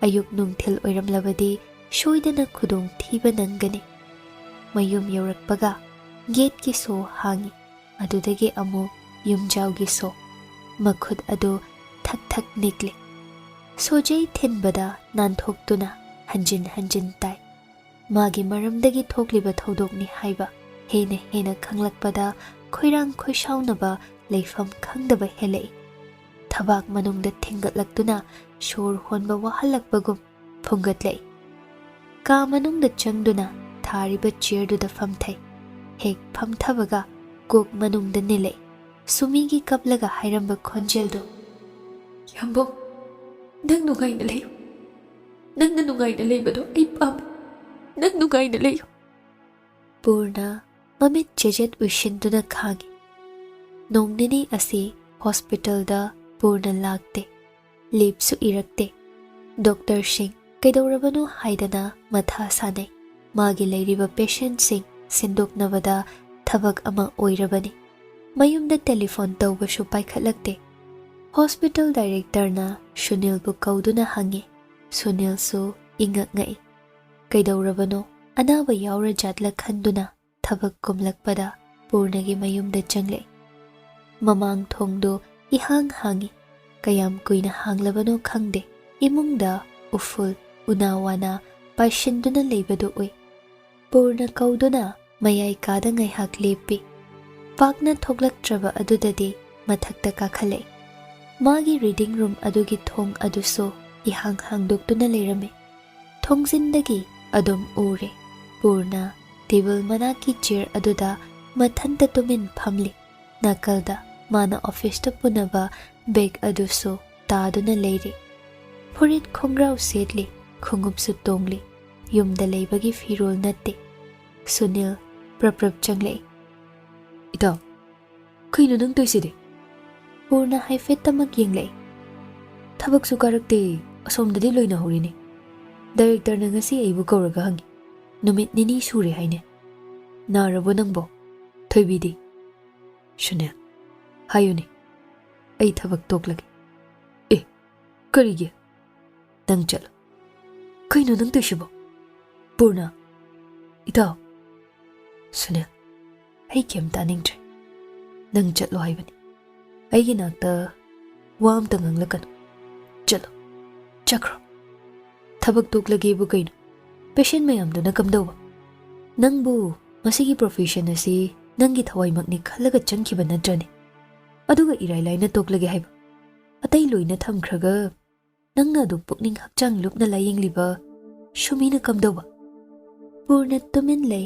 ꯑꯌꯨꯛ ꯅꯨꯡꯊꯤꯜ ꯑꯣꯏꯔꯝꯂꯕꯗꯤ ꯁꯣꯏꯗꯅ ꯈꯨꯗꯣꯡ ꯊꯤꯕ ꯅꯪꯒꯅꯤ꯫ ꯃꯌꯨꯝ ꯌꯧꯔꯛꯄꯒ ꯒꯦꯠꯀꯤ ꯁꯣ ꯍꯥꯡꯏ꯫ ꯑꯗꯨꯗꯒꯤ ꯑꯃꯨꯛ ꯌꯨꯝꯖꯥꯎꯒꯤ ꯁꯣ꯫ ꯃꯈꯨꯠ ꯑꯗꯨ ꯊꯛ ꯊꯛ ꯅꯤꯛꯂꯤ꯫ ꯁꯣꯖꯩ ꯊꯤꯟꯕꯗ ꯅꯥꯟꯊꯣꯛꯇꯨꯅ ꯍꯟꯖꯤꯟ ꯍꯟꯖꯤꯟ ꯇꯥꯏ꯫ ꯃꯥꯒꯤ ꯃꯔꯝꯗꯒꯤ ꯊꯣꯛꯂꯤꯕ ꯊꯧꯗꯣꯛꯅꯤ ꯍꯥꯏꯕ ꯍꯦꯟꯅ ꯍꯦꯟꯅ ꯈꯪꯂꯛꯄꯗ ꯈꯣꯏꯔꯥꯡ ꯈꯣꯏꯁꯥꯎꯅꯕ ꯂꯩꯐꯝ ꯈꯪꯗꯕ ꯍꯦꯜꯂꯛꯏ꯫ ꯊꯕꯥꯛ ꯃꯅꯨꯡꯗ ꯊꯤꯡꯒꯠꯂꯛꯇꯨꯅ ꯁꯣꯔ ꯍꯣꯟꯕ ꯋꯥꯍꯜꯂꯛꯄꯒꯨꯝ ꯐꯨꯡꯒꯠꯂꯛꯏ꯫ ꯀꯥ ꯃꯅꯨꯡꯗ ꯆꯪꯗꯨꯅ ꯊꯥꯔꯤꯕ ꯆꯤꯌꯔꯗꯨꯗ ꯐꯝꯊꯩ꯫ ꯍꯦꯛ ꯐꯝꯊꯕꯒ ꯀꯣꯛ ꯃꯅꯨꯡꯗ ꯅꯤꯜꯂꯛꯏ꯫ ꯁꯨꯃꯤꯒꯤ ꯀꯞꯂꯒ ꯍꯥꯏꯔꯝꯕ ꯈꯣꯟꯖꯦꯜꯗꯨ, "ꯌꯥꯝꯕꯨꯡ, ꯅꯪ ꯅꯨꯡꯉꯥꯏꯅ ꯂꯩꯌꯨ꯫ ꯅꯪꯅ ꯅꯨꯡꯉꯥꯏꯅ ꯂꯩꯕꯗꯣ ꯑꯩ ꯄꯥꯝꯃꯤ꯫ ꯅꯪ ꯅꯨꯡꯉꯥꯏꯅ ꯂꯩꯌꯨ꯫" ꯄꯨꯔꯅ ꯃꯃꯤꯠ ꯆꯦꯖꯦꯠ ꯎꯏꯁꯤꯟꯗꯨꯅ ꯈꯥꯡꯉꯤ꯫ ꯅꯣꯡ ꯅꯤꯅꯤ ꯑꯁꯤ ꯍꯣꯁꯄꯤꯇꯥꯜꯗ ꯄꯨꯔꯅ ꯂꯥꯛꯇꯦ꯫ ꯂꯦꯞꯁꯨ ꯏꯔꯛꯇꯦ꯫ ꯗꯣꯛꯇꯔꯁꯤꯡ ꯀꯩꯗꯧꯔꯕꯅꯣ ꯍꯥꯏꯗꯅ ꯃꯊꯥ ꯁꯥꯅꯩ꯫ ꯃꯥꯒꯤ ꯂꯩꯔꯤꯕ ꯄꯦꯁꯦꯟꯠꯁꯤꯡ ꯁꯤꯟꯗꯣꯛꯅꯕꯗ ꯊꯕꯛ ꯑꯃ ꯑꯣꯏꯔꯕꯅꯤ꯫ ꯃꯌꯨꯝꯗ ꯇꯦꯂꯤꯐꯣꯟ ꯇꯧꯕꯁꯨ ꯄꯥꯏꯈꯠꯂꯛꯇꯦ꯫ ꯍꯣꯁꯄꯤꯇꯥꯜ ꯗꯥꯏꯔꯦꯛꯇꯔꯅ ꯁꯨꯅꯤꯜꯕꯨ ꯀꯧꯗꯨꯅ ꯍꯪꯉꯤ꯫ ꯁꯨꯅꯤꯜꯁꯨ ꯏꯉꯛ ꯉꯛꯏ꯫ ꯀꯩꯗꯧꯔꯕꯅꯣ? ꯑꯅꯥꯕ ꯌꯥꯎꯔ ꯖꯥꯠꯂ ꯈꯟꯗꯨꯅ ꯊꯕꯛ ꯀꯨꯝꯂꯛꯄꯗ ꯄꯨꯔꯅꯒꯤ ꯃꯌꯨꯝꯗ ꯆꯪꯂꯛꯏ꯫ ꯃꯃꯥꯡ ꯊꯣꯡꯗꯨ ꯏꯍꯥꯡ ꯍꯥꯡꯏ꯫ ꯀꯌꯥꯝ ꯀꯨꯏꯅ ꯍꯥꯡꯂꯕꯅꯣ ꯈꯪꯗꯦ꯫ ꯏꯃꯨꯡꯗ ꯎꯐꯨꯜ, ꯎꯅꯥ ꯋꯥꯅꯥ ꯄꯥꯏꯁꯤꯟꯗꯨꯅ ꯂꯩꯕꯗꯨ ꯎꯏ꯫ ꯄꯨꯔꯅ ꯀꯧꯗꯨꯅ ꯃꯌꯥꯏ ꯀꯥꯗ ꯉꯥꯏꯍꯥꯛ ꯂꯦꯞꯄꯤ꯫ ꯄꯥꯛꯅ ꯊꯣꯛꯂꯛꯇ꯭ꯔꯕ ꯑꯗꯨꯗꯗꯤ ꯃꯊꯛꯇ ꯀꯥꯈꯠꯂꯛꯏ꯫ ꯃꯥꯒꯤ reading room ꯑꯗꯨꯒꯤ ꯊꯣꯡ ꯑꯗꯨꯁꯨ ꯏꯍꯥꯡ ꯍꯥꯡꯗꯣꯛꯇꯨꯅ ꯂꯩꯔꯝꯃꯤ꯫ ꯊꯣꯡꯖꯤꯟꯗꯒꯤ ꯑꯗꯨꯝ ꯎꯔꯦ꯫ ꯄꯨꯔꯅ table ꯃꯅꯥꯛꯀꯤ chair ꯑꯗꯨꯗ ꯃꯊꯟꯇ ꯇꯨꯃꯤꯟ ꯐꯝꯂꯤ꯫ ꯅꯥꯀꯜꯗ ꯃꯥꯅ officeꯇ ꯄꯨꯅꯕ bag ꯑꯗꯨꯁꯨ ꯇꯥꯗꯨꯅ ꯂꯩꯔꯤ꯫ ꯐꯨꯔꯤꯠ ꯈꯣꯡꯒ꯭ꯔꯥꯎ ꯁꯦꯠꯂꯤ, ꯈꯣꯡꯎꯞꯁꯨ ꯇꯣꯡꯂꯤ꯫ ꯌꯨꯝꯗ ꯂꯩꯕꯒꯤ ꯐꯤꯔꯣꯜ ꯅꯠꯇꯦ꯫ ꯁꯨꯅꯤꯜ ꯄ꯭ꯔꯞ ꯄ꯭ꯔꯞ ꯆꯪꯂꯛꯏ꯫ "ꯏꯇꯥꯎ, ꯀꯩꯅꯣ ꯅꯪ ꯇꯧꯏꯁꯤꯗꯤ?" ꯄꯨꯔꯅ ꯍꯥꯏꯐꯦꯠꯇꯃꯛ ꯌꯦꯡꯂꯛꯏ꯫ "ꯊꯕꯛꯁꯨ ꯀꯥꯔꯛꯇꯦ, ꯑꯁꯣꯝꯗꯗꯤ ꯂꯣꯏꯅꯍꯧꯔꯤꯅꯦ꯫ Directorꯅ ꯉꯁꯤ ꯑꯩꯕꯨ ꯀꯧꯔꯒ ꯍꯪꯉꯤ, ꯅꯨꯃꯤꯠ ꯅꯤꯅꯤ ꯁꯨꯔꯦ ꯍꯥꯏꯅꯦ꯫ ꯅꯥꯔꯕꯣ ꯅꯪꯕꯣ? ꯊꯣꯏꯕꯤꯗꯤ?" "ꯁꯨꯅꯤꯜ, ꯍꯥꯏꯌꯨꯅꯦ, ꯑꯩ ꯊꯕꯛ ꯇꯣꯛꯂꯒꯦ꯫" "ꯑꯦ, ꯀꯔꯤꯒꯤ? ꯅꯪ ꯆꯠꯂꯣ꯫" "ꯀꯩꯅꯣ ꯅꯪ ꯇꯧꯏꯁꯤꯕꯣ?" "ꯄꯨꯔꯅ, ꯏꯇꯥꯎ꯫" "ꯁꯨꯅꯤꯜ, ꯑꯩ ꯀꯩꯝ ꯇꯥꯅꯤꯡꯗ꯭ꯔꯦ꯫ ꯅꯪ ꯆꯠꯂꯣ ꯍꯥꯏꯕꯅꯤ꯫ ꯑꯩꯒꯤ ꯅꯥꯛꯇ ꯋꯥ ꯑꯝꯇ ꯉꯥꯡꯂꯛꯀꯅꯨ꯫ ꯆꯠꯂꯣ, ꯆꯠꯈ꯭ꯔꯣ꯫ ꯊꯕꯛ ꯇꯣꯛꯂꯒꯦꯕꯨ ꯀꯩꯅꯣ? Patient ꯃꯌꯥꯝꯗꯨꯅ ꯀꯝꯗꯧꯕ? ꯅꯪꯕꯨ ꯃꯁꯤꯒꯤ profession ꯑꯁꯤ ꯅꯪꯒꯤ ꯊꯋꯥꯏꯃꯛꯅꯤ ꯈꯜꯂꯒ ꯆꯪꯈꯤꯕ ꯅꯠꯇ꯭ꯔꯅꯦ? ꯑꯗꯨꯒ ꯏꯔꯥꯏ ꯂꯥꯏꯅ ꯇꯣꯛꯂꯒꯦ ꯍꯥꯏꯕ? ꯑꯇꯩ ꯂꯣꯏꯅ ꯊꯝꯈ꯭ꯔꯒ ꯅꯪꯅ ꯑꯗꯨ ꯄꯨꯛꯅꯤꯡ ꯍꯛꯆꯥꯡ ꯂꯨꯞꯅ ꯂꯥꯌꯦꯡꯂꯤꯕ ꯁꯨꯃꯤꯅ ꯀꯝꯗꯧꯕ?" ꯄꯨꯔꯅ ꯇꯨꯃꯤꯟ ꯂꯩ꯫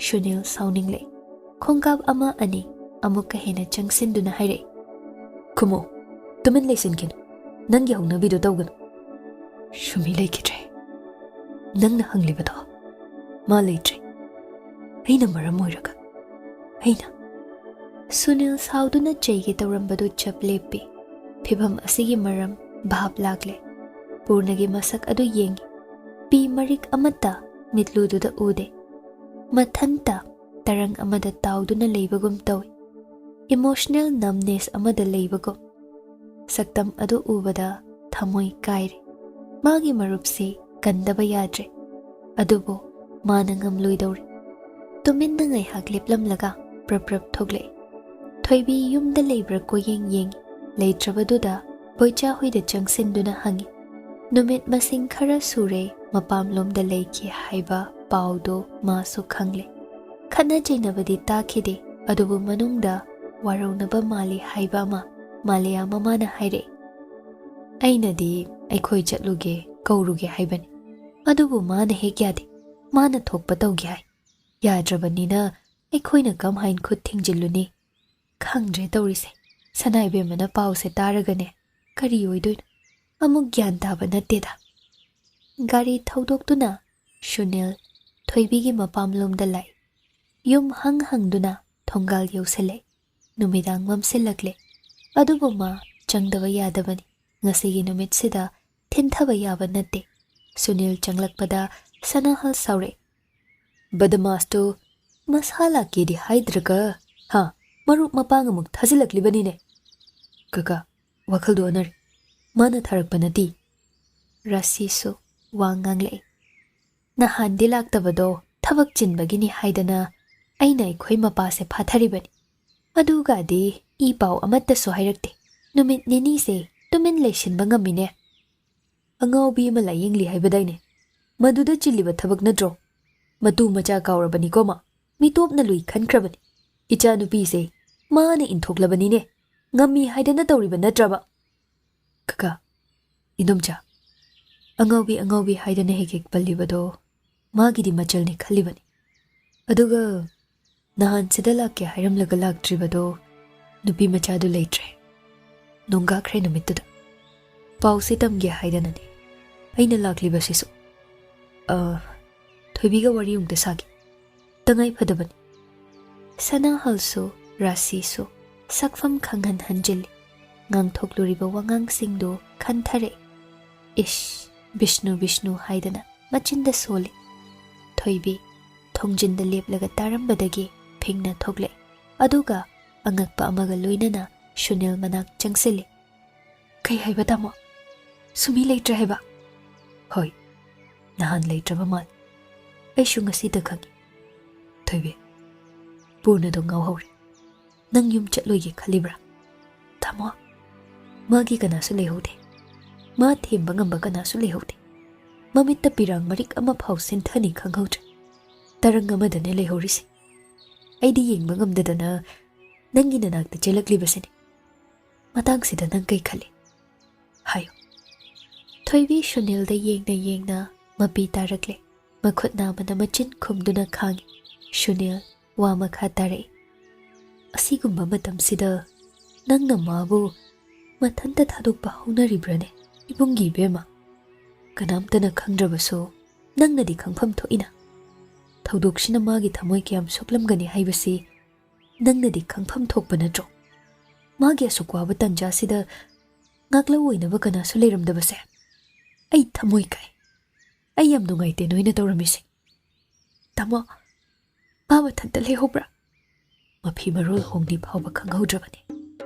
ꯁꯨꯅꯤꯜ ꯁꯥꯎꯅꯤꯡꯂꯦ꯫ ꯈꯣꯡꯀꯥꯞ ꯑꯃ ꯑꯅꯤ ꯑꯃꯨꯛꯀ ꯍꯦꯟꯅ ꯆꯪꯁꯤꯟꯗꯨꯅ ꯍꯥꯏꯔꯛꯏ꯫ "ꯈꯨꯝꯃꯣ, ꯇꯨꯃꯤꯟ ꯂꯩꯁꯤꯟꯈꯤꯅꯨ꯫ ꯅꯪꯒꯤ ꯍꯧꯅꯕꯤꯗꯣ ꯇꯧꯒꯅꯨ꯫" "ꯁꯨꯃꯤ ꯂꯩꯈꯤꯗ꯭ꯔꯦ꯫ ꯅꯪꯅ ꯍꯪꯂꯤꯕꯗꯣ ꯃꯥ ꯂꯩꯇ꯭ꯔꯦ꯫ ꯑꯩꯅ ꯃꯔꯝ ꯑꯣꯏꯔꯒ, ꯑꯩꯅ꯫" ꯁꯨꯅꯤꯜ ꯁꯥꯎꯗꯨꯅ ꯆꯩꯒꯦ ꯇꯧꯔꯝꯕꯗꯨ ꯆꯞ ꯂꯦꯞꯄꯤ꯫ ꯐꯤꯚꯝ ꯑꯁꯤꯒꯤ ꯃꯔꯝ ꯚꯥꯞ ꯂꯥꯛꯂꯦ꯫ ꯄꯨꯔꯅꯒꯤ ꯃꯁꯛ ꯑꯗꯨ ꯌꯦꯡꯉꯤ꯫ ꯄꯤ ꯃꯔꯤꯛ ꯑꯃꯠꯇ ꯃꯤꯠꯂꯨꯗꯨꯗ ꯎꯗꯦ꯫ ꯃꯊꯟꯇ ꯇꯔꯪ ꯑꯃꯗ ꯇꯥꯎꯗꯨꯅ ꯂꯩꯕꯒꯨꯝ ꯇꯧꯏ꯫ Emotional numbness ꯑꯃꯗ ꯂꯩꯕꯒꯨꯝ꯫ ꯁꯛꯇꯝ ꯑꯗꯨ ꯎꯕꯗ ꯊꯃꯣꯏ ꯀꯥꯏꯔꯦ꯫ ꯃꯥꯒꯤ ꯃꯔꯨꯞꯁꯤ ꯀꯟꯗꯕ ꯌꯥꯗ꯭ꯔꯦ꯫ ꯑꯗꯨꯕꯨ ꯃꯥꯅ ꯉꯝꯂꯣꯏꯗꯧꯔꯤ꯫ ꯇꯨꯃꯤꯟꯅ ꯉꯥꯏꯍꯥꯛ ꯂꯦꯞꯂꯝꯂꯒ ꯄ꯭ꯔꯞ ꯄ꯭ꯔꯞ ꯊꯣꯛꯂꯛꯏ꯫ ꯊꯣꯏꯕꯤ ꯌꯨꯝꯗ ꯂꯩꯕ꯭ꯔꯥ ꯀꯣꯏꯌꯦꯡ ꯌꯦꯡꯉꯤ꯫ ꯂꯩꯇ꯭ꯔꯕꯗꯨꯗ ꯕꯣꯏꯆꯥ ꯍꯣꯏꯗ ꯆꯪꯁꯤꯟꯗꯨꯅ ꯍꯪꯉꯤ꯫ ꯅꯨꯃꯤꯠ ꯃꯁꯤꯡ ꯈꯔ ꯁꯨꯔꯦ ꯃꯄꯥꯝꯂꯣꯝꯗ ꯂꯩꯈꯤ ꯍꯥꯏꯕ ꯄꯥꯎꯗꯣ ꯃꯥꯁꯨ ꯈꯪꯂꯦ꯫ ꯈꯠꯅ ꯆꯩꯅꯕꯗꯤ ꯇꯥꯈꯤꯗꯦ, ꯑꯗꯨꯕꯨ ꯃꯅꯨꯡꯗ ꯋꯥꯔꯧꯅꯕ ꯃꯥꯜꯂꯤ ꯍꯥꯏꯕ ꯑꯃ ꯃꯥꯂꯦꯌꯥ ꯃꯃꯥꯅ ꯍꯥꯏꯔꯛꯏ꯫ ꯑꯩꯅꯗꯤ ꯑꯩꯈꯣꯏ ꯆꯠꯂꯨꯒꯦ, ꯀꯧꯔꯨꯒꯦ ꯍꯥꯏꯕꯅꯤ, ꯑꯗꯨꯕꯨ ꯃꯥꯅ ꯍꯦꯛ ꯌꯥꯗꯦ꯫ ꯃꯥꯅ ꯊꯣꯛꯄ ꯇꯧꯒꯦ ꯍꯥꯏ꯫ ꯌꯥꯗ꯭ꯔꯕꯅꯤꯅ ꯑꯩꯈꯣꯏꯅ ꯀꯝꯍꯥꯏꯅ ꯈꯨꯠ ꯊꯤꯡꯖꯤꯜꯂꯨꯅꯤ? ꯈꯪꯗ꯭ꯔꯦ ꯇꯧꯔꯤꯁꯦ꯫ ꯁꯅꯥꯏꯕꯦꯝꯃꯅ ꯄꯥꯎꯁꯦ ꯇꯥꯔꯒꯅꯦ ꯀꯔꯤ ꯑꯣꯏꯗꯣꯏꯅꯣ? ꯑꯃꯨꯛ ꯒ꯭ꯌꯥꯟ ꯇꯥꯕ ꯅꯠꯇꯦꯗ꯫ ꯒꯥꯔꯤ ꯊꯧꯗꯣꯛꯇꯨꯅ ꯁꯨꯅꯤꯜ ꯊꯣꯏꯕꯤꯒꯤ ꯃꯄꯥꯝꯂꯣꯝꯗ ꯂꯥꯛꯏ꯫ ꯌꯨꯝ ꯍꯪ ꯍꯪꯗꯨꯅ ꯊꯣꯡꯒꯥꯜ ꯌꯧꯁꯤꯜꯂꯦ꯫ ꯅꯨꯃꯤꯗꯥꯡ ꯃꯝꯁꯤꯜꯂꯛꯂꯦ꯫ ꯑꯗꯨꯕꯨ ꯃꯥ ꯆꯪꯗꯕ ꯌꯥꯗꯕꯅꯤ꯫ ꯉꯁꯤꯒꯤ ꯅꯨꯃꯤꯠꯁꯤꯗ ꯊꯤꯟꯊꯕ ꯌꯥꯕ ꯅꯠꯇꯦ꯫ ꯁꯨꯅꯤꯜ ꯆꯪꯂꯛꯄꯗ ꯁꯅꯥꯍꯜ ꯁꯥꯎꯔꯛꯏ꯫ "ꯕꯗꯃꯥꯁꯇꯨ ꯃꯁꯥ ꯂꯥꯛꯀꯦꯗꯤ ꯍꯥꯏꯗ꯭ꯔꯒ, ꯍꯥ, ꯃꯔꯨꯞ ꯃꯄꯥꯡ ꯑꯃꯨꯛ ꯊꯥꯖꯤꯜꯂꯛꯂꯤꯕꯅꯤꯅꯦ꯫" "ꯀꯀꯥ, ꯋꯥꯈꯜꯗꯨ ꯑꯣꯟꯅꯔꯦ꯫ ꯃꯥꯅ ꯊꯥꯔꯛꯄ ꯅꯠꯇꯦ꯫" ꯔꯥꯁꯤꯁꯨ ꯋꯥ ꯉꯥꯡꯂꯛꯏ꯫ "ꯅꯍꯥꯟꯗꯤ ꯂꯥꯛꯇꯕꯗꯣ ꯊꯕꯛ ꯆꯤꯟꯕꯒꯤꯅꯤ ꯍꯥꯏꯗꯅ ꯑꯩꯅ ꯑꯩꯈꯣꯏ ꯃꯄꯥꯁꯦ ꯐꯥꯊꯔꯤꯕꯅꯤ꯫ ꯑꯗꯨꯒꯗꯤ ꯏ ꯄꯥꯎ ꯑꯃꯠꯇꯁꯨ ꯍꯥꯏꯔꯛꯇꯦ꯫ ꯅꯨꯃꯤꯠ ꯅꯤꯅꯤꯁꯦ ꯇꯨꯃꯤꯟ ꯂꯩꯁꯤꯟꯕ ꯉꯝꯃꯤꯅꯦ꯫" "ꯑꯉꯥꯎꯕꯤ ꯑꯃ ꯂꯥꯌꯦꯡꯂꯤ ꯍꯥꯏꯕꯗꯥꯏꯅꯦ? ꯃꯗꯨꯗ ꯆꯤꯜꯂꯤꯕ ꯊꯕꯛ ꯅꯠꯇ꯭ꯔꯣ? ꯃꯇꯨ ꯃꯆꯥ ꯀꯥꯎꯔꯕꯅꯤꯀꯣ ꯃꯥ꯫ ꯃꯤꯇꯣꯞꯅ ꯂꯨꯏ ꯈꯟꯈ꯭ꯔꯕꯅꯤ꯫ ꯏꯆꯥꯅꯨꯄꯤꯁꯦ ꯃꯥꯅ ꯏꯟꯊꯣꯛꯂꯕꯅꯤꯅꯦ꯫ ꯉꯝꯃꯤ ꯍꯥꯏꯗꯅ ꯇꯧꯔꯤꯕ ꯅꯠꯇ꯭ꯔꯕ?" "ꯀꯀꯥ, ꯏꯗꯣꯝꯆꯥ, ꯑꯉꯥꯎꯕꯤ ꯑꯉꯥꯎꯕꯤ ꯍꯥꯏꯗꯅ ꯍꯦꯛ ꯍꯦꯛ ꯄꯜꯂꯤꯕꯗꯣ ꯃꯥꯒꯤꯗꯤ ꯃꯆꯜꯅꯤ ꯈꯜꯂꯤꯕꯅꯤ꯫ ꯑꯗꯨꯒ ꯅꯍꯥꯟ ꯁꯤꯗ ꯂꯥꯛꯀꯦ ꯍꯥꯏꯔꯝꯂꯒ ꯂꯥꯛꯇ꯭ꯔꯤꯕꯗꯣ ꯅꯨꯄꯤ ꯃꯆꯥꯗꯨ ꯂꯩꯇ꯭ꯔꯦ꯫ ꯅꯣꯡꯒꯥꯈ꯭ꯔꯦ ꯅꯨꯃꯤꯠꯇꯨꯗ꯫ ꯄꯥꯎꯁꯦ ꯇꯝꯒꯦ ꯍꯥꯏꯗꯅꯅꯦ ꯑꯩꯅ ꯂꯥꯛꯂꯤꯕꯁꯤꯁꯨ꯫ ꯑ, ꯊꯣꯏꯕꯤꯒ ꯋꯥꯔꯤ ꯑꯃꯨꯛꯇ ꯁꯥꯒꯦ꯫ ꯇꯉꯥꯏ ꯐꯗꯕꯅꯤ꯫" ꯁꯅꯥꯍꯜꯁꯨ ꯔꯥꯁꯤꯁꯨ ꯁꯛꯐꯝ ꯈꯪꯍꯟ ꯍꯟꯖꯤꯜꯂꯤ꯫ ꯉꯥꯡꯊꯣꯛꯂꯨꯔꯤꯕ ꯋꯥꯉꯥꯡꯁꯤꯡꯗꯨ ꯈꯟꯊꯔꯛꯏ꯫ ꯏꯁ, ꯕꯤꯁꯅꯨ ꯕꯤꯁꯅꯨ ꯍꯥꯏꯗꯅ ꯃꯆꯤꯟꯗ ꯁꯣꯜꯂꯤ꯫ ꯊꯣꯏꯕꯤ ꯊꯣꯡꯖꯤꯟꯗ ꯂꯦꯞꯂꯒ ꯇꯥꯔꯝꯕꯗꯒꯤ ꯐꯤꯡꯅ ꯊꯣꯛꯂꯛꯏ꯫ ꯑꯗꯨꯒ ꯑꯉꯛꯄ ꯑꯃꯒ ꯂꯣꯏꯅꯅ ꯁꯨꯅꯤꯜ ꯃꯅꯥꯛ ꯆꯪꯁꯤꯜꯂꯤ꯫ "ꯀꯩ ꯍꯥꯏꯕ, ꯇꯥꯃꯣ? ꯁꯨꯃꯤ ꯂꯩꯇ꯭ꯔꯦ ꯍꯥꯏꯕ?" "ꯍꯣꯏ, ꯅꯍꯥꯟ ꯂꯩꯇ꯭ꯔꯕ ꯃꯥꯜꯂꯤ꯫ ꯑꯩꯁꯨ ꯉꯁꯤꯗ ꯈꯪꯉꯤ꯫" ꯊꯣꯏꯕꯤ, ꯄꯨꯔꯅꯗꯣ ꯉꯥꯎꯍꯧꯔꯦ꯫ "ꯅꯪ ꯌꯨꯝ ꯆꯠꯂꯣꯏꯒꯦ ꯈꯜꯂꯤꯕ꯭ꯔꯥ?" "ꯊꯝꯃꯣ, ꯃꯥꯒꯤ ꯀꯅꯥꯁꯨ ꯂꯩꯍꯧꯗꯦ꯫ ꯃꯥ ꯊꯦꯝꯕ ꯉꯝꯕ ꯀꯅꯥꯁꯨ ꯂꯩꯍꯧꯗꯦ꯫ ꯃꯃꯤꯠꯇ ꯄꯤꯔꯥꯡ ꯃꯔꯤꯛ ꯑꯃ ꯐꯥꯎ ꯁꯤꯟꯊꯅꯤ ꯈꯪꯍꯧꯗ꯭ꯔꯦ꯫ ꯇꯔꯪ ꯑꯃꯗꯅꯦ ꯂꯩꯍꯧꯔꯤꯁꯦ꯫ ꯑꯩꯗꯤ ꯌꯦꯡꯕ ꯉꯝꯗꯗꯅ ꯅꯪꯒꯤ ꯅꯅꯥꯛꯇ ꯆꯦꯜꯂꯛꯂꯤꯕꯁꯤꯅꯤ꯫ ꯃꯇꯥꯡꯁꯤꯗ ꯅꯪ ꯀꯩ ꯈꯜꯂꯤ? ꯍꯥꯏꯌꯨ꯫" ꯊꯣꯏꯕꯤ ꯁꯨꯅꯤꯜꯗ ꯌꯦꯡꯅ ꯌꯦꯡꯅ ꯃꯄꯤ ꯇꯥꯔꯛꯂꯦ꯫ ꯃꯈꯨꯠ ꯅꯥꯝꯃꯅ ꯃꯆꯤꯟ ꯈꯨꯝꯗꯨꯅ ꯈꯥꯡꯏ꯫ ꯁꯨꯅꯤꯜ ꯋꯥ ꯃꯈꯥ ꯇꯥꯔꯛꯏ꯫ "ꯑꯁꯤꯒꯨꯝꯕ ꯃꯇꯝꯁꯤꯗ ꯅꯪꯅ ꯃꯥꯕꯨ ꯃꯊꯟꯇ ꯊꯥꯗꯣꯛꯄ ꯍꯧꯅꯔꯤꯕ꯭ꯔꯅꯦ, ꯏꯕꯨꯡꯒꯤ ꯏꯕꯦꯝꯃ? ꯀꯅꯥꯝꯇꯅ ꯈꯪꯗ꯭ꯔꯕꯁꯨ ꯅꯪꯅꯗꯤ ꯈꯪꯐꯝ ꯊꯣꯛꯏꯅ꯫ ꯊꯧꯗꯣꯛꯁꯤꯅ ꯃꯥꯒꯤ ꯊꯃꯣꯏ ꯀꯌꯥꯝ ꯁꯣꯛꯂꯝꯒꯅꯤ ꯍꯥꯏꯕꯁꯤ ꯅꯪꯅꯗꯤ ꯈꯪꯐꯝ ꯊꯣꯛꯄ ꯅꯠꯇ꯭ꯔꯣ? ꯃꯥꯒꯤ ꯑꯁꯨꯛ ꯋꯥꯕ ꯇꯟꯖꯥꯁꯤꯗ ꯉꯥꯛꯂꯧ ꯑꯣꯏꯅꯕ ꯀꯅꯥꯁꯨ ꯂꯩꯔꯝꯗꯕꯁꯦ꯫ ꯑꯩ ꯊꯃꯣꯏ ꯀꯥꯏ꯫ ꯑꯩ ꯌꯥꯝ ꯅꯨꯡꯉꯥꯏꯇꯦ ꯅꯣꯏꯅ ꯇꯧꯔꯝꯃꯤꯁꯦ꯫ ꯇꯥꯃꯣ, ꯃꯥ ꯃꯊꯟꯇ ꯂꯩꯍꯧꯕ꯭ꯔꯥ?" ꯃꯐꯤ ꯃꯔꯣꯜ ꯍꯣꯡꯂꯤ ꯐꯥꯎꯕ ꯈꯪꯍꯧꯗ꯭ꯔꯕꯅꯤ꯫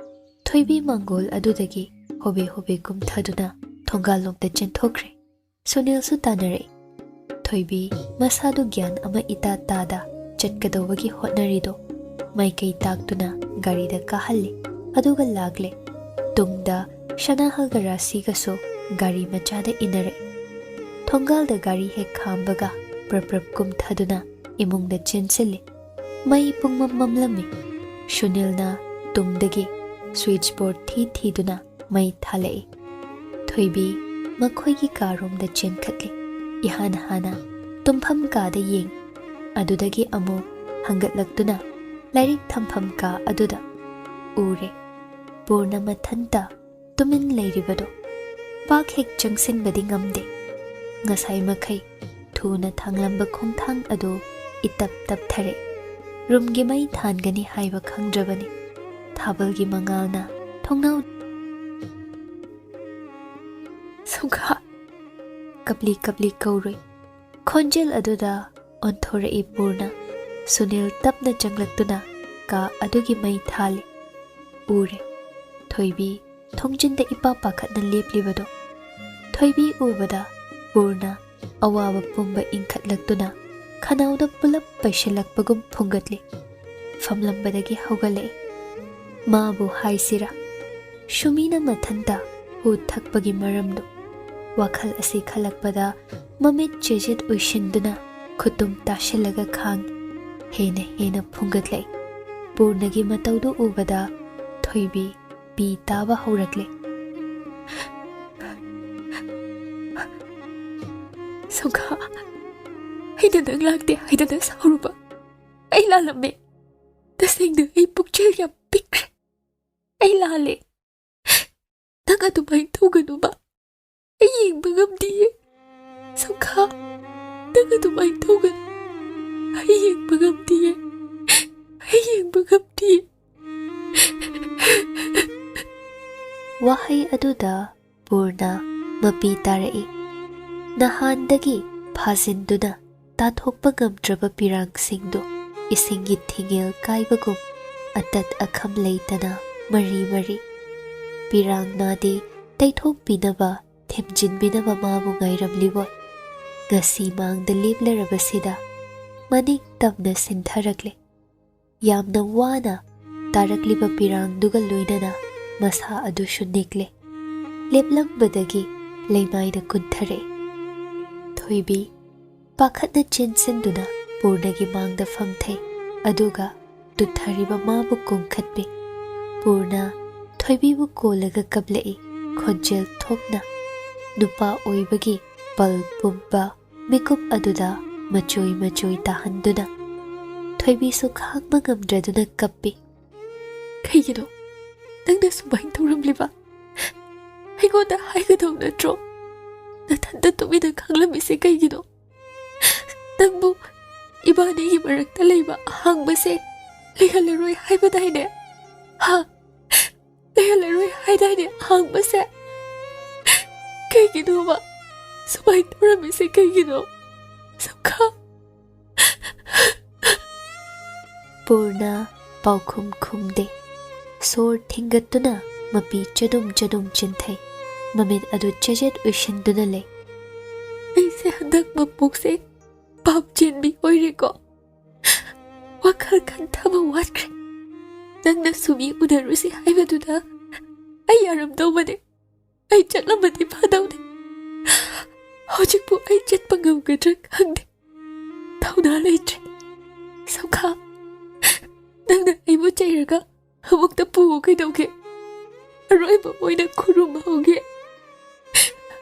ꯊꯣꯏꯕꯤ ꯃꯥꯡꯒꯣꯜ ꯑꯗꯨꯗꯒꯤ ꯍꯣꯕꯦ ꯍꯣꯕꯦ ꯀꯨꯝꯊꯗꯨꯅ ꯊꯣꯡꯒꯥꯜꯂꯣꯝꯗ ꯆꯦꯟꯊꯣꯛꯈ꯭ꯔꯦ꯫ ꯁꯨꯅꯤꯜꯁꯨ ꯇꯥꯟꯅꯔꯛꯏ꯫ ꯊꯣꯏꯕꯤ ꯃꯁꯥꯗꯨ ꯒ꯭ꯌꯥꯟ ꯑꯃ ꯏꯇꯥ ꯇꯥꯗ ꯆꯠꯀꯗꯧꯕꯒꯤ ꯍꯣꯠꯅꯔꯤꯗꯣ ꯃꯥꯏꯀꯩ ꯇꯥꯛꯇꯨꯅ ꯒꯥꯔꯤꯗ ꯀꯥꯍꯜꯂꯤ꯫ ꯑꯗꯨꯒ ꯂꯥꯛꯂꯦ꯫ ꯇꯨꯡꯗ ꯁꯅꯥꯍꯜꯒ ꯔꯥꯁꯤꯒꯁꯨ ꯒꯥꯔꯤ ꯃꯆꯥꯗ ꯏꯟꯅꯔꯛꯏ꯫ ꯊꯣꯡꯒꯥꯜꯗ ꯒꯥꯔꯤ ꯍꯦꯛ ꯈꯥꯝꯕꯒ ꯄ꯭ꯔꯞ ꯄ꯭ꯔꯞ ꯀꯨꯝꯊꯗꯨꯅ ꯏꯃꯨꯡꯗ ꯆꯦꯟꯁꯤꯜꯂꯤ꯫ ꯃꯩ ꯄꯨꯡꯃꯝ ꯃꯝꯂꯝꯃꯤ꯫ ꯁꯨꯅꯤꯜꯅ ꯇꯨꯡꯗꯒꯤ ꯁ꯭ꯋꯤꯆ ꯕꯣꯔꯗ ꯊꯤ ꯊꯤꯗꯨꯅ ꯃꯩ ꯊꯥꯜꯂꯛꯏ꯫ ꯊꯣꯏꯕꯤ ꯃꯈꯣꯏꯒꯤ ꯀꯥꯔꯣꯝꯗ ꯆꯦꯟꯈꯠꯂꯤ꯫ ꯏꯍꯥꯟ ꯍꯥꯟꯅ ꯇꯨꯝꯐꯝ ꯀꯥꯗ ꯌꯦꯡ, ꯑꯗꯨꯗꯒꯤ ꯑꯃꯨꯛ ꯍꯪꯒꯠꯂꯛꯇꯨꯅ ꯂꯥꯏꯔꯤꯛ ꯊꯝꯐꯝ ꯀꯥ ꯑꯗꯨꯗ ꯎꯔꯦ꯫ ꯄꯨꯔꯅ ꯃꯊꯟꯇ ꯇꯨꯃꯤꯟ ꯂꯩꯔꯤꯕꯗꯨ ꯄꯥꯛ ꯍꯦꯛ ꯆꯪꯁꯤꯟꯕꯗꯤ ꯉꯝꯗꯦ꯫ ꯉꯁꯥꯏ ꯃꯈꯩ ꯊꯨꯅ ꯊꯥꯡꯂꯝꯕ ꯈꯣꯡꯊꯥꯡ ꯑꯗꯨ ꯏꯇꯞ ꯇꯞꯊꯔꯦ꯫ ꯔꯨꯝꯒꯤ ꯃꯩ ꯊꯥꯟꯒꯅꯤ ꯍꯥꯏꯕ ꯈꯪꯗ꯭ꯔꯕꯅꯤ꯫ ꯊꯥꯕꯜꯒꯤ ꯃꯉꯥꯜꯅ ꯊꯣꯡꯅꯥꯎ "ꯁꯨꯡꯈꯥ!" ꯀꯞꯂꯤ ꯀꯞꯂꯤ ꯀꯧꯔꯨꯏ꯫ ꯈꯣꯟꯖꯦꯜ ꯑꯗꯨꯗ ꯑꯣꯟꯊꯣꯔꯛꯏ ꯄꯨꯔꯅ꯫ ꯁꯨꯅꯤꯜ ꯇꯞꯅ ꯆꯪꯂꯛꯇꯨꯅ ꯀꯥ ꯑꯗꯨꯒꯤ ꯃꯩ ꯊꯥꯜꯂꯤ꯫ ꯎꯔꯦ꯫ ꯊꯣꯏꯕꯤ ꯊꯣꯡꯖꯤꯟꯗ ꯏꯄꯥ ꯄꯥꯈꯠꯅ ꯂꯦꯞꯂꯤꯕꯗꯣ꯫ ꯊꯣꯏꯕꯤ ꯎꯕꯗ ꯄꯨꯔꯅ ꯑꯋꯥꯕ ꯄꯨꯝꯕ ꯏꯪꯈꯠꯂꯛꯇꯨꯅ ꯈꯅꯥꯎꯗ ꯄꯨꯂꯞ ꯄꯩꯁꯤꯜꯂꯛꯄꯒꯨꯝ ꯐꯨꯡꯒꯠꯂꯤ꯫ ꯐꯝꯂꯝꯕꯗꯒꯤ ꯍꯧꯒꯠꯂꯛꯏ꯫ ꯃꯥꯕꯨ ꯍꯥꯏꯁꯤꯔꯥ, ꯁꯨꯃꯤꯅ ꯃꯊꯟꯇ ꯍꯨ ꯊꯛꯄꯒꯤ ꯃꯔꯝꯗꯨ꯫ ꯋꯥꯈꯜ ꯑꯁꯤ ꯈꯜꯂꯛꯄꯗ ꯃꯃꯤꯠ ꯆꯦꯖꯦꯠ ꯎꯏꯁꯤꯟꯗꯨꯅ ꯈꯨꯇꯨꯝ ꯇꯥꯁꯤꯜꯂꯒ ꯈꯥꯡꯏ꯫ ꯍꯦꯟꯅ ꯍꯦꯟꯅ ꯐꯨꯡꯒꯠꯂꯛꯏ꯫ ꯄꯨꯔꯅꯒꯤ ꯃꯇꯧꯗꯨ ꯎꯕꯗ ꯊꯣꯏꯕꯤ ꯄꯤ ꯇꯥꯕ ꯍꯧꯔꯛꯂꯦ꯫ "ꯁꯨꯡꯈꯥ, ꯑꯩꯅ ꯅꯪ ꯂꯥꯛꯇꯦ ꯍꯥꯏꯗꯅ ꯁꯥꯎꯔꯨꯕ꯫ ꯑꯩ ꯂꯥꯜꯂꯝꯃꯦ꯫ ꯇꯁꯦꯡꯅ ꯑꯩ ꯄꯨꯛꯆꯦꯜ ꯌꯥꯝ ꯄꯤꯛꯈ꯭ꯔꯦ꯫ ꯑꯩ ꯂꯥꯜꯂꯦ꯫ ꯅꯪ ꯑꯗꯨꯃꯥꯏꯅ ꯇꯧꯒꯅꯨꯕ꯫ ꯑꯩ ꯌꯦꯡꯕ ꯉꯝꯗꯤꯌꯦ꯫ ꯁꯨꯡꯈꯥ, ꯅꯪ ꯑꯗꯨꯃꯥꯏꯅ ꯇꯧꯒꯅꯨ꯫ ꯑꯩ ꯌꯦꯡꯕ ꯉꯝꯗꯤꯌꯦ꯫ ꯑꯩ ꯌꯦꯡꯕ ꯉꯝꯗꯤꯌꯦ꯫" ꯋꯥꯍꯩ ꯑꯗꯨꯗ ꯄꯨꯔꯅ ꯃꯄꯤ ꯇꯥꯔꯛꯏ꯫ ꯅꯍꯥꯟꯗꯒꯤ ꯐꯥꯖꯤꯟꯗꯨꯅ ꯇꯥꯊꯣꯛꯄ ꯉꯝꯗ꯭ꯔꯕ ꯄꯤꯔꯥꯡꯁꯤꯡꯗꯨ ꯏꯁꯤꯡꯒꯤ ꯊꯤꯡꯉꯦꯜ ꯀꯥꯏꯕꯒꯨꯝ ꯑꯇꯠ ꯑꯈꯝ ꯂꯩꯇꯅ ꯃꯔꯤ ꯃꯔꯤ꯫ ꯄꯤꯔꯥꯡ ꯅꯥꯗꯤ ꯇꯩꯊꯣꯛꯄꯤꯅꯕ, ꯊꯦꯝꯖꯤꯟꯕꯤꯅꯕ ꯃꯥꯕꯨ ꯉꯥꯏꯔꯝꯂꯤꯕꯣꯏ꯫ ꯉꯁꯤ ꯃꯥꯡꯗ ꯂꯦꯞꯂꯔꯕꯁꯤꯗ ꯃꯅꯤꯡ ꯇꯝꯅ ꯁꯤꯟꯊꯔꯛꯂꯦ꯫ ꯌꯥꯝꯅ ꯋꯥꯅ ꯇꯥꯔꯛꯂꯤꯕ ꯄꯤꯔꯥꯡꯗꯨꯒ ꯂꯣꯏꯅꯅ ꯃꯁꯥ ꯑꯗꯨꯁꯨ ꯅꯤꯛꯂꯦ꯫ ꯂꯦꯞꯂꯝꯕꯗꯒꯤ ꯂꯩꯃꯥꯏꯗ ꯀꯨꯟꯊꯔꯛꯏ꯫ ꯊꯣꯏꯕꯤ ꯄꯥꯈꯠꯅ ꯆꯦꯟꯁꯤꯟꯗꯨꯅ ꯄꯨꯔꯅꯒꯤ ꯃꯥꯡꯗ ꯐꯝꯊꯩ, ꯑꯗꯨꯒ ꯇꯨꯊꯔꯤꯕ ꯃꯥꯕꯨ ꯀꯣꯡꯈꯠꯄꯤ꯫ ꯄꯨꯔꯅ ꯊꯣꯏꯕꯤꯕꯨ ꯀꯣꯜꯂꯒ ꯀꯞꯂꯛꯏ, ꯈꯣꯟꯖꯦꯜ ꯊꯣꯛꯅ꯫ ꯅꯨꯄꯥ ꯑꯣꯏꯕꯒꯤ ꯄꯜ ꯄꯨꯝꯕ ꯃꯤꯀꯨꯞ ꯑꯗꯨꯗ ꯃꯆꯣꯏ ꯃꯆꯣꯏ ꯇꯥꯍꯟꯗꯨꯅ꯫ ꯊꯣꯏꯕꯤꯁꯨ ꯈꯥꯡꯕ ꯉꯝꯗ꯭ꯔꯗꯨꯅ ꯀꯞꯄꯤ꯫ "ꯀꯩꯒꯤꯅꯣ ꯅꯪꯅ ꯁꯨꯃꯥꯏꯅ ꯇꯧꯔꯝꯂꯤꯕ? ꯑꯩꯉꯣꯟꯗ ꯍꯥꯏꯒꯗꯧ ꯅꯠꯇ꯭ꯔꯣ? ꯅꯊꯟꯇ ꯇꯨꯃꯤꯟꯅ ꯈꯥꯡꯂꯝꯃꯤꯁꯦ ꯀꯩꯒꯤꯅꯣ? ꯅꯪꯕꯨ ꯏꯕꯥꯅꯤꯒꯤ ꯃꯔꯛꯇ ꯂꯩꯕ ꯑꯍꯥꯡꯕꯁꯦ ꯂꯩꯍꯜꯂꯔꯣꯏ ꯍꯥꯏꯕꯗꯥꯏꯅꯦ? ꯍꯥ? ꯂꯩꯍꯜꯂꯔꯣꯏ ꯍꯥꯏꯗꯥꯏꯅꯦ ꯑꯍꯥꯡꯕꯁꯦ? ꯀꯩꯒꯤꯅꯣꯕ ꯁꯨꯃꯥꯏꯅ ꯇꯧꯔꯝꯃꯤꯁꯦ ꯀꯩꯒꯤꯅꯣ? ꯁꯨꯡꯈꯥ꯫" ꯄꯨꯔꯅ ꯄꯥꯎꯈꯨꯝ ꯈꯨꯝꯗꯦ꯫ ꯁꯣꯔ ꯊꯤꯡꯒꯠꯇꯨꯅ ꯃꯄꯤ ꯆꯗꯨꯝ ꯆꯗꯨꯝ ꯆꯤꯟꯊꯩ꯫ ꯃꯃꯤꯠ ꯑꯗꯨ ꯆꯦꯖꯦꯠ ꯎꯏꯁꯤꯟꯗꯨꯅ ꯂꯩ꯫ "ꯑꯩꯁꯦ ꯍꯟꯗꯛ ꯃꯄꯣꯛꯁꯦ ꯄꯥꯞ ꯆꯦꯟꯕꯤ ꯑꯣꯏꯔꯦꯀꯣ꯫ ꯋꯥꯈꯜ ꯈꯟꯊꯕ ꯋꯥꯠꯈ꯭ꯔꯦ꯫ ꯅꯪꯅ ꯁꯨꯃꯤ ꯎꯅꯔꯨꯁꯤ ꯍꯥꯏꯕꯗꯨꯗ ꯑꯩ ꯌꯥꯔꯝꯗꯧꯕꯅꯦ꯫ ꯑꯩ ꯆꯠꯂꯝꯃꯗꯤ ꯐꯗꯧꯅꯤ꯫ ꯍꯧꯖꯤꯛꯄꯨ ꯑꯩ ꯆꯠꯄ ꯉꯝꯒꯗ꯭ꯔꯥ ꯈꯪꯗꯦ꯫ ꯊꯧꯅꯥ ꯂꯩꯇ꯭ꯔꯦ꯫ ꯁꯝꯈꯥ, ꯅꯪꯅ ꯑꯩꯕꯨ ꯆꯩꯔꯒ ꯑꯃꯨꯛꯇ ꯄꯨꯑꯣ ꯀꯩꯗꯧꯒꯦ? ꯑꯔꯣꯏꯕ ꯑꯣꯏꯅ ꯈꯨꯔꯨꯝꯍꯧꯒꯦ꯫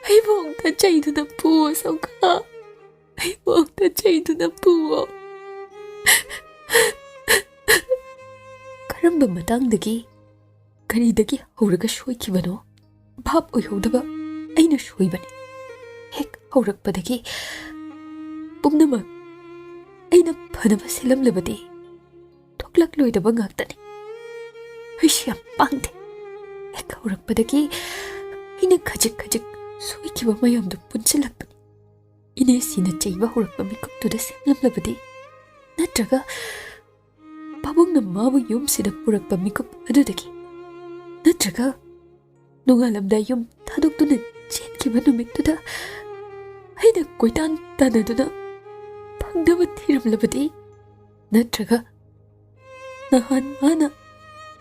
ꯑꯩꯕꯨ ꯑꯃꯨꯛꯇ ꯆꯩꯗꯨꯅ ꯄꯨꯑꯣ ꯁꯝꯈꯥ꯫ ꯑꯩꯕꯨ ꯑꯃꯨꯛꯇ ꯆꯩꯗꯨꯅ ꯄꯨꯑꯣ꯫ ꯀꯔꯝꯕ ꯃꯇꯥꯡꯗꯒꯤ, ꯀꯔꯤꯗꯒꯤ ꯍꯧꯔꯒ ꯁꯣꯏꯈꯤꯕꯅꯣ? ꯚꯥꯞ ꯑꯣꯏꯍꯧꯗꯕ ꯑꯩꯅ ꯁꯣꯏꯕꯅꯤ꯫ ꯍꯦꯛ ꯍꯧꯔꯛꯄꯗꯒꯤ ꯄꯨꯝꯅꯃꯛ ꯑꯩꯅ ꯐꯅꯕ ꯁꯤꯜꯂꯝꯂꯕꯗꯤ ꯊꯣꯛꯂꯛꯂꯣꯏꯗꯕ ꯉꯥꯛꯇꯅꯤ꯫ ꯑꯩꯁꯨ ꯌꯥꯝ ꯄꯥꯡꯗꯦ꯫ ꯍꯦꯛ ꯍꯧꯔꯛꯄꯗꯒꯤ ꯑꯩꯅ ꯈꯖꯤꯛ ꯈꯖꯤꯛ ꯁꯣꯏꯈꯤꯕ ꯃꯌꯥꯝꯗꯨ ꯄꯨꯟꯁꯤꯜꯂꯛꯄꯅꯤ꯫ ꯏꯅꯦꯁꯤꯅ ꯆꯩꯕ ꯍꯧꯔꯛꯄ ꯃꯤꯀꯨꯞꯇꯨꯗ ꯁꯦꯝꯂꯝꯂꯕꯗꯤ, ꯅꯠꯇ꯭ꯔꯒ ꯄꯥꯕꯨꯡꯅ ꯃꯥꯕꯨ ꯌꯨꯝꯁꯤꯗ ꯄꯨꯔꯛꯄ ꯃꯤꯀꯨꯞ ꯑꯗꯨꯗꯒꯤ, ꯅꯠꯇ꯭ꯔꯒ ꯅꯣꯡꯉꯥꯜꯂꯝꯗꯥꯏ ꯌꯨꯝ ꯊꯥꯗꯣꯛꯇꯨꯅ ꯆꯦꯟꯈꯤꯕ ꯅꯨꯃꯤꯠꯇꯨꯗ ꯑꯩꯅ ꯀꯣꯏꯇꯥꯟ ꯇꯥꯟꯅꯗꯨꯅ ꯐꯪꯅꯕ ꯊꯤꯔꯝꯂꯕꯗꯤ, ꯅꯠꯇ꯭ꯔꯒ ꯅꯍꯥꯟ ꯃꯥꯅ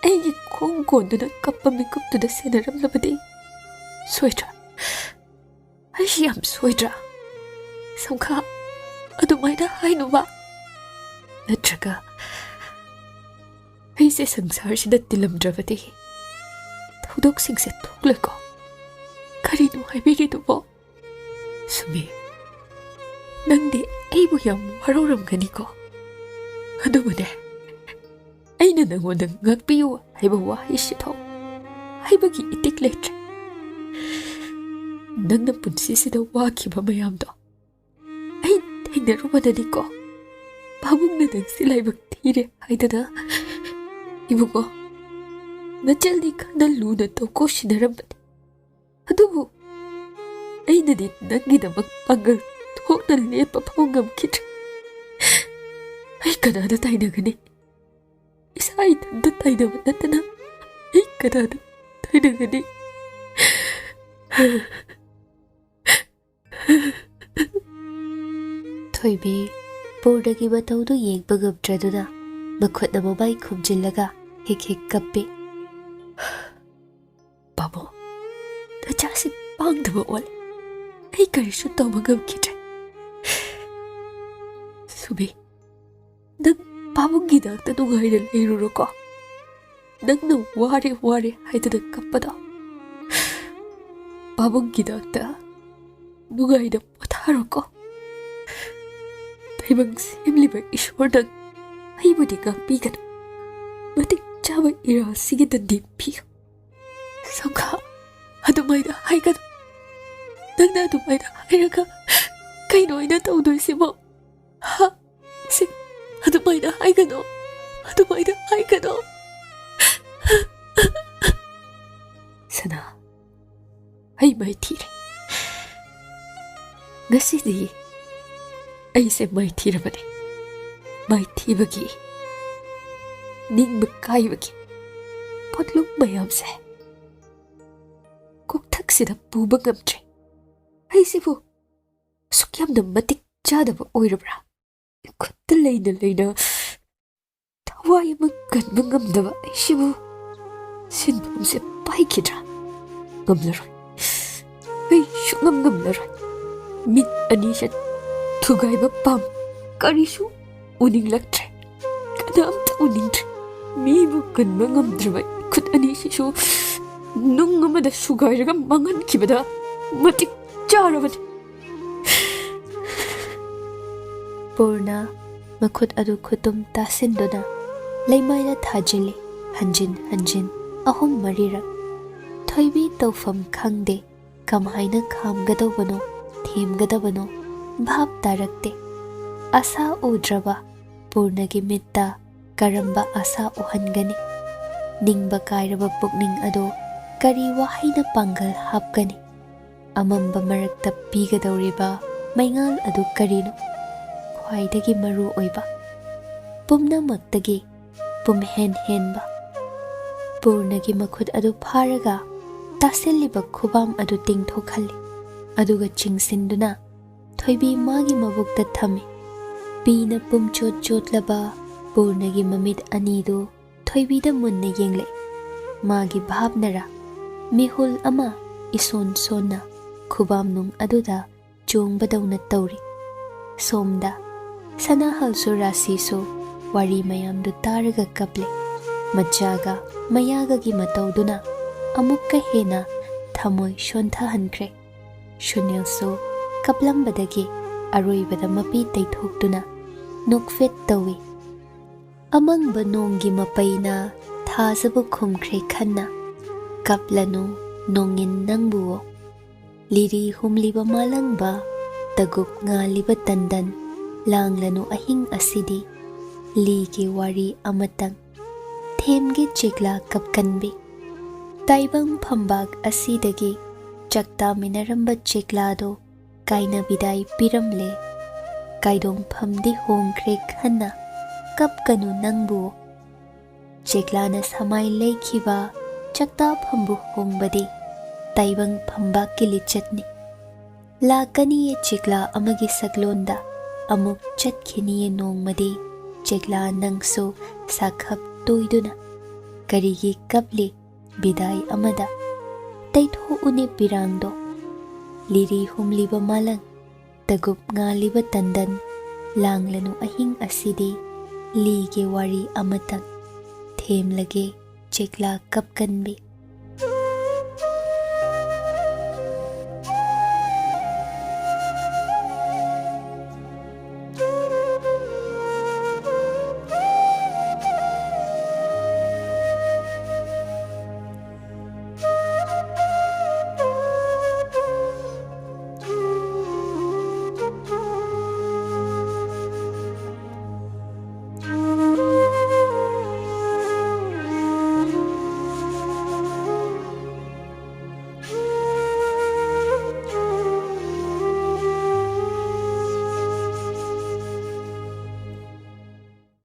ꯑꯩꯒꯤ ꯈꯣꯡ ꯀꯣꯟꯗꯨꯅ ꯀꯞꯄ ꯃꯤꯀꯨꯞꯇꯨꯗ ꯁꯦꯟꯅꯔꯝꯂꯕꯗꯤ ꯁꯣꯏꯗ꯭ꯔꯥ? ꯑꯩꯁꯤ ꯌꯥꯝ ꯁꯣꯏꯗ꯭ꯔꯥ? ꯁꯝꯈꯥ, ꯑꯗꯨꯃꯥꯏꯅ ꯍꯥꯏꯅꯨꯕ꯫ ꯅꯠꯇ꯭ꯔꯒ ꯑꯩꯁꯦ ꯁꯪꯁꯥꯔꯁꯤꯗ ꯇꯤꯜꯂꯝꯗ꯭ꯔꯕꯗꯤ ꯊꯧꯗꯣꯛꯁꯤꯡꯁꯦ ꯊꯣꯛꯂꯣꯏꯀꯣ? ꯀꯔꯤꯅꯣ ꯍꯥꯏꯕꯤꯔꯤꯗꯨꯕꯣ? ꯁꯨꯃꯤ, ꯅꯪꯗꯤ ꯑꯩꯕꯨ ꯌꯥꯝ ꯋꯥꯔꯧꯔꯝꯒꯅꯤꯀꯣ? ꯑꯗꯨꯕꯨꯅꯦ, ꯑꯩꯅ ꯅꯪꯉꯣꯟꯗ ꯉꯥꯛꯄꯤꯌꯨ ꯍꯥꯏꯕ ꯋꯥꯍꯩꯁꯤꯐꯥꯎ ꯍꯥꯏꯕꯒꯤ ꯏꯇꯤꯛ ꯂꯩꯇ꯭ꯔꯦ꯫ ꯅꯪꯅ ꯄꯨꯟꯁꯤꯁꯤꯗ ꯋꯥꯈꯤꯕ ꯃꯌꯥꯝꯗꯣ ꯑꯩ ꯊꯦꯡꯅꯔꯨꯕꯗꯅꯤꯀꯣ ꯄꯥꯕꯨꯡꯅ ꯅꯪꯁꯦ ꯂꯥꯏꯕꯛ ꯊꯤꯔꯦ ꯍꯥꯏꯗꯅ꯫ ꯏꯕꯨꯡꯉꯣ, ꯅꯆꯜꯗꯤ ꯈꯔ ꯂꯨꯅ ꯇꯧꯀꯣ ꯁꯤꯟꯅꯔꯝꯕꯅꯤ꯫ ꯑꯗꯨꯕꯨ ꯑꯩꯅꯗꯤ ꯅꯪꯒꯤꯗꯃꯛ ꯄꯥꯡꯒꯜ ꯊꯣꯛꯅ ꯂꯦꯞꯄ ꯐꯥꯎ ꯉꯝꯈꯤꯗ꯭ꯔꯦ꯫ ꯑꯩ ꯀꯅꯥꯗ ꯇꯥꯏꯅꯒꯅꯤ? ꯏꯁꯥ ꯏꯊꯟꯇ ꯇꯥꯏꯅꯕ ꯅꯠꯇꯅ ꯑꯩ ꯀꯅꯥꯗ ꯇꯥꯏꯅꯒꯅꯤ? ꯊꯣꯏꯕꯤ ꯄꯨꯔꯅꯒꯤ ꯃꯇꯧꯗꯨ ꯌꯦꯡꯕ ꯉꯝꯗ꯭ꯔꯗꯨꯅ ꯃꯈꯨꯠꯅ ꯃꯃꯥꯏ ꯈꯨꯝꯖꯤꯜꯂꯒ ꯍꯤꯛ ꯍꯤꯛ ꯀꯞꯄꯤ꯫ "ꯄꯥꯕꯨꯡ, ꯅꯆꯥꯁꯤ ꯄꯥꯡꯗꯕ ꯑꯣꯜꯂꯦ꯫ ꯑꯩ ꯀꯔꯤꯁꯨ ꯇꯧꯕ ꯉꯝꯈꯤꯗ꯭ꯔꯦ꯫ ꯁꯨꯕꯤ, ꯅꯪ ꯄꯥꯕꯨꯡꯒꯤꯗꯃꯛꯇ ꯅꯨꯡꯉꯥꯏꯅ ꯂꯩꯔꯨꯔꯣꯀꯣ꯫ ꯅꯪꯅ ꯋꯥꯔꯦ ꯋꯥꯔꯦ ꯍꯥꯏꯗꯨꯅ ꯀꯞꯄꯗꯣ, ꯄꯥꯕꯨꯡꯒꯤꯗꯃꯛꯇ ꯅꯨꯡꯉꯥꯏꯅ ꯄꯣꯊꯥꯔꯣꯀꯣ꯫ ꯇꯥꯏꯕꯪ ꯁꯦꯝꯂꯤꯕ ꯏꯁꯣꯔꯅ ꯑꯩꯕꯨꯗꯤ ꯉꯥꯛꯄꯤꯒꯅꯨ꯫ ꯃꯇꯤꯛ ꯆꯥꯕ ꯏꯔꯥꯜꯁꯤꯒꯤ ꯗꯟꯗꯤ ꯄꯤꯌꯨ꯫" "ꯁꯝꯈꯥ, ꯑꯗꯨꯃꯥꯏꯅ ꯍꯥꯏꯒꯅꯨ꯫ ꯅꯪꯅ ꯑꯗꯨꯃꯥꯏꯅ ꯍꯥꯏꯔꯒ ꯀꯩꯅꯣ ꯑꯩꯅ ꯇꯧꯗꯣꯏꯁꯤꯕꯣ? ꯍꯥ? ꯁꯤ, ꯑꯗꯨꯃꯥꯏꯅ ꯍꯥꯏꯒꯅꯨ, ꯑꯗꯨꯃꯥꯏꯅ ꯍꯥꯏꯒꯅꯨ꯫" "ꯁꯅꯥ, ꯑꯩ ꯃꯥꯏꯊꯤꯔꯦ꯫ ꯉꯁꯤꯗꯤ ꯑꯩꯁꯦ ꯃꯥꯏꯊꯤꯔꯕꯅꯤ꯫ ꯃꯥꯏꯊꯤꯕꯒꯤ, ꯅꯤꯡꯕ ꯀꯥꯏꯕꯒꯤ ꯄꯣꯠꯂꯨꯝ ꯃꯌꯥꯝꯁꯦ ꯀꯣꯛꯊꯛꯁꯤꯗ ꯄꯨꯕ ꯉꯝꯗ꯭ꯔꯦ꯫ ꯑꯩꯁꯤꯕꯨ ꯑꯁꯨꯛ ꯌꯥꯝꯅ ꯃꯇꯤꯛ ꯆꯥꯗꯕ ꯑꯣꯏꯔꯕ꯭ꯔꯥ? ꯈꯨꯠꯇ ꯂꯩꯅ ꯂꯩꯅ ꯊꯋꯥꯏ ꯑꯃ ꯀꯟꯕ ꯉꯝꯗꯕ ꯑꯩꯁꯤꯕꯨ ꯁꯤꯟꯐꯝꯁꯦ ꯄꯥꯏꯈꯤꯗ꯭ꯔꯥ? ꯉꯝꯂꯔꯣꯏ꯫ ꯑꯩ ꯁꯨꯛꯉꯝ ꯉꯝꯂꯔꯣꯏ꯫ ꯃꯤꯠ ꯑꯅꯤꯁꯦ ꯊꯨꯒꯥꯏꯕ ꯄꯥꯝ꯫ ꯀꯔꯤꯁꯨ ꯎꯅꯤꯡꯂꯛꯇ꯭ꯔꯦ꯫ ꯀꯅꯥꯝꯇ ꯎꯅꯤꯡꯗ꯭ꯔꯦ꯫ ꯃꯤꯕꯨ ꯀꯟꯕ ꯉꯝꯗ꯭ꯔꯕ ꯈꯨꯠ ꯑꯅꯤꯁꯤꯁꯨ ꯅꯨꯡ ꯑꯃꯗ ꯁꯨꯒꯥꯏꯔꯒ ꯃꯥꯡꯍꯟꯈꯤꯕꯗ ꯃꯇꯤꯛ ꯆꯥꯔꯕꯅꯤ꯫" ꯄꯨꯔꯅ ꯃꯈꯨꯠ ꯑꯗꯨ ꯈꯨꯇꯨꯝ ꯇꯥꯁꯤꯟꯗꯨꯅ ꯂꯩꯃꯥꯏꯗ ꯊꯥꯖꯤꯜꯂꯤ, ꯍꯟꯖꯤꯟ ꯍꯟꯖꯤꯟ ꯑꯍꯨꯝ ꯃꯔꯤꯔꯛ꯫ ꯊꯣꯏꯕꯤ ꯇꯧꯐꯝ ꯈꯪꯗꯦ, ꯀꯃꯥꯏꯅ ꯈꯥꯝꯒꯗꯧꯕꯅꯣ, ꯊꯦꯝꯒꯗꯕꯅꯣ ꯚꯥꯞ ꯇꯥꯔꯛꯇꯦ꯫ ꯑꯁꯥ ꯎꯗ꯭ꯔꯕ ꯄꯨꯔꯅꯒꯤ ꯃꯤꯠꯇ ꯀꯔꯝꯕ ꯑꯁꯥ ꯎꯍꯟꯒꯅꯤ? ꯅꯤꯡꯕ ꯀꯥꯏꯔꯕ ꯄꯨꯛꯅꯤꯡ ꯑꯗꯣ ꯀꯔꯤ ꯋꯥꯍꯩꯅ ꯄꯥꯡꯒꯜ ꯍꯥꯞꯀꯅꯤ? ꯑꯃꯝꯕ ꯃꯔꯛꯇ ꯄꯤꯒꯗꯧꯔꯤꯕ ꯃꯩꯉꯥꯜ ꯑꯗꯨ ꯀꯔꯤꯅꯣ? ꯈ꯭ꯋꯥꯏꯗꯒꯤ ꯃꯔꯨ ꯑꯣꯏꯕ, ꯄꯨꯝꯅꯃꯛꯇꯒꯤ ꯄꯨꯝꯍꯦꯟ ꯍꯦꯟꯕ꯫ ꯄꯨꯔꯅꯒꯤ ꯃꯈꯨꯠ ꯑꯗꯨ ꯐꯥꯔꯒ ꯇꯥꯁꯤꯜꯂꯤꯕ ꯈꯨꯕꯥꯝ ꯑꯗꯨ ꯇꯤꯡꯊꯣꯛꯍꯜꯂꯤ, ꯑꯗꯨꯒ ꯆꯤꯡꯁꯤꯟꯗꯨꯅ ꯊꯣꯏꯕꯤ ꯃꯥꯒꯤ ꯃꯕꯨꯛꯇ ꯊꯝꯃꯤ꯫ ꯄꯤꯅ ꯄꯨꯝꯆꯣꯠ ꯆꯣꯠꯂꯕ ꯄꯨꯔꯅꯒꯤ ꯃꯃꯤꯠ ꯑꯅꯤꯗꯨ ꯊꯣꯏꯕꯤꯗ ꯃꯨꯟꯅ ꯌꯦꯡꯂꯦ꯫ ꯃꯥꯒꯤ ꯚꯥꯞꯅꯔꯥ, ꯃꯤꯍꯨꯜ ꯑꯃ ꯏꯁꯣꯟ ꯁꯣꯟꯅ ꯈꯨꯕꯥꯝꯅꯨꯡ ꯑꯗꯨꯗ ꯆꯣꯡꯕꯗꯧꯅ ꯇꯧꯔꯤ꯫ ꯁꯣꯝꯗ ꯁꯅꯥꯍꯜꯁꯨ ꯔꯥꯁꯤꯁꯨ ꯋꯥꯔꯤ ꯃꯌꯥꯝꯗꯨ ꯇꯥꯔꯒ ꯀꯞꯂꯦ꯫ ꯃꯆꯥꯒ ꯃꯌꯥꯒꯒꯤ ꯃꯇꯧꯗꯨꯅ ꯑꯃꯨꯛꯀ ꯍꯦꯟꯅ ꯊꯃꯣꯏ ꯁꯣꯟꯊꯍꯟꯈ꯭ꯔꯦ꯫ ꯁꯨꯅꯤꯜꯁꯨ ꯀꯞꯂꯝꯕꯗꯒꯤ ꯑꯔꯣꯏꯕꯗ ꯃꯄꯤ ꯇꯩꯊꯣꯛꯇꯨꯅ ꯅꯣꯛꯐꯦꯠ ꯇꯧꯏ꯫ ꯑꯃꯪꯕ ꯅꯣꯡꯒꯤ ꯃꯄꯩꯅ ꯊꯥꯖꯕ ꯈꯨꯝꯈ꯭ꯔꯦ ꯈꯟꯅ, ꯀꯞꯂꯅꯨ ꯅꯣꯡꯉꯤꯟ ꯅꯪꯕꯨꯑꯣ꯫ ꯂꯤꯔꯤ ꯍꯨꯝꯂꯤꯕ ꯃꯥꯂꯪꯕ, ꯇꯒꯨꯞ ꯉꯥꯜꯂꯤꯕ ꯇꯟꯗꯟ, ꯂꯥꯡꯂꯅꯨ ꯑꯍꯤꯡ ꯑꯁꯤꯗꯤ, ꯂꯤꯒꯤ ꯋꯥꯔꯤ ꯑꯃꯇꯪ ꯊꯦꯝꯒꯦ ꯆꯦꯛꯂꯥ ꯀꯞꯀꯟꯕꯤ꯫ ꯇꯥꯏꯕꯪ ꯐꯝꯕꯥꯛ ꯑꯁꯤꯗꯒꯤ ꯆꯥꯛꯇꯥꯃꯤꯟꯅꯔꯝꯕ ꯆꯦꯛꯂꯥꯗꯣ ꯀꯥꯏꯅ ꯕꯤꯗꯥꯏ ꯄꯤꯔꯝꯂꯦ꯫ ꯀꯥꯏꯗꯣꯡꯐꯝꯗꯤ ꯍꯣꯡꯈ꯭ꯔꯦ ꯈꯟꯅ, ꯀꯞꯀꯅꯨ ꯅꯪꯕꯨ꯫ ꯆꯦꯛꯂꯥꯅ ꯁꯃꯥꯏ ꯂꯩꯈꯤꯕ ꯆꯥꯛꯇꯥꯐꯝꯕꯨ ꯍꯣꯡꯕꯗꯤ ꯇꯥꯏꯕꯪ ꯐꯝꯕꯥꯛꯀꯤ ꯂꯤꯆꯠꯅꯤ꯫ ꯂꯥꯛꯀꯅꯤꯌꯦ ꯆꯦꯛꯂꯥ ꯑꯃꯒꯤ ꯁꯛꯂꯣꯟꯗ, ꯑꯃꯨꯛ ꯆꯠꯈꯤꯅꯤꯌꯦ ꯅꯣꯡꯃꯗꯤ꯫ ꯆꯦꯛꯂꯥ ꯅꯪꯁꯨ ꯁꯥꯈꯞ ꯇꯣꯏꯗꯨꯅ ꯀꯔꯤꯒꯤ ꯀꯞꯂꯤ? ꯕꯤꯗꯥꯏ ꯑꯃꯗ ꯇꯩꯊꯣꯛꯎꯅꯦ ꯄꯤꯔꯥꯡꯗꯣ꯫ ꯂꯤꯔꯤ ꯍꯨꯝꯂꯤꯕ ꯃꯥꯂꯪ, ꯇꯒꯨꯞ ꯉꯥꯜꯂꯤꯕ ꯇꯟꯗꯟ, ꯂꯥꯡꯂꯅꯨ ꯑꯍꯤꯡ ꯑꯁꯤꯗꯤ, ꯂꯤꯒꯦ ꯋꯥꯔꯤ ꯑꯃꯇꯪ ꯊꯦꯝꯂꯒꯦ ꯆꯦꯛꯂꯥ ꯀꯞꯀꯟꯕꯤ꯫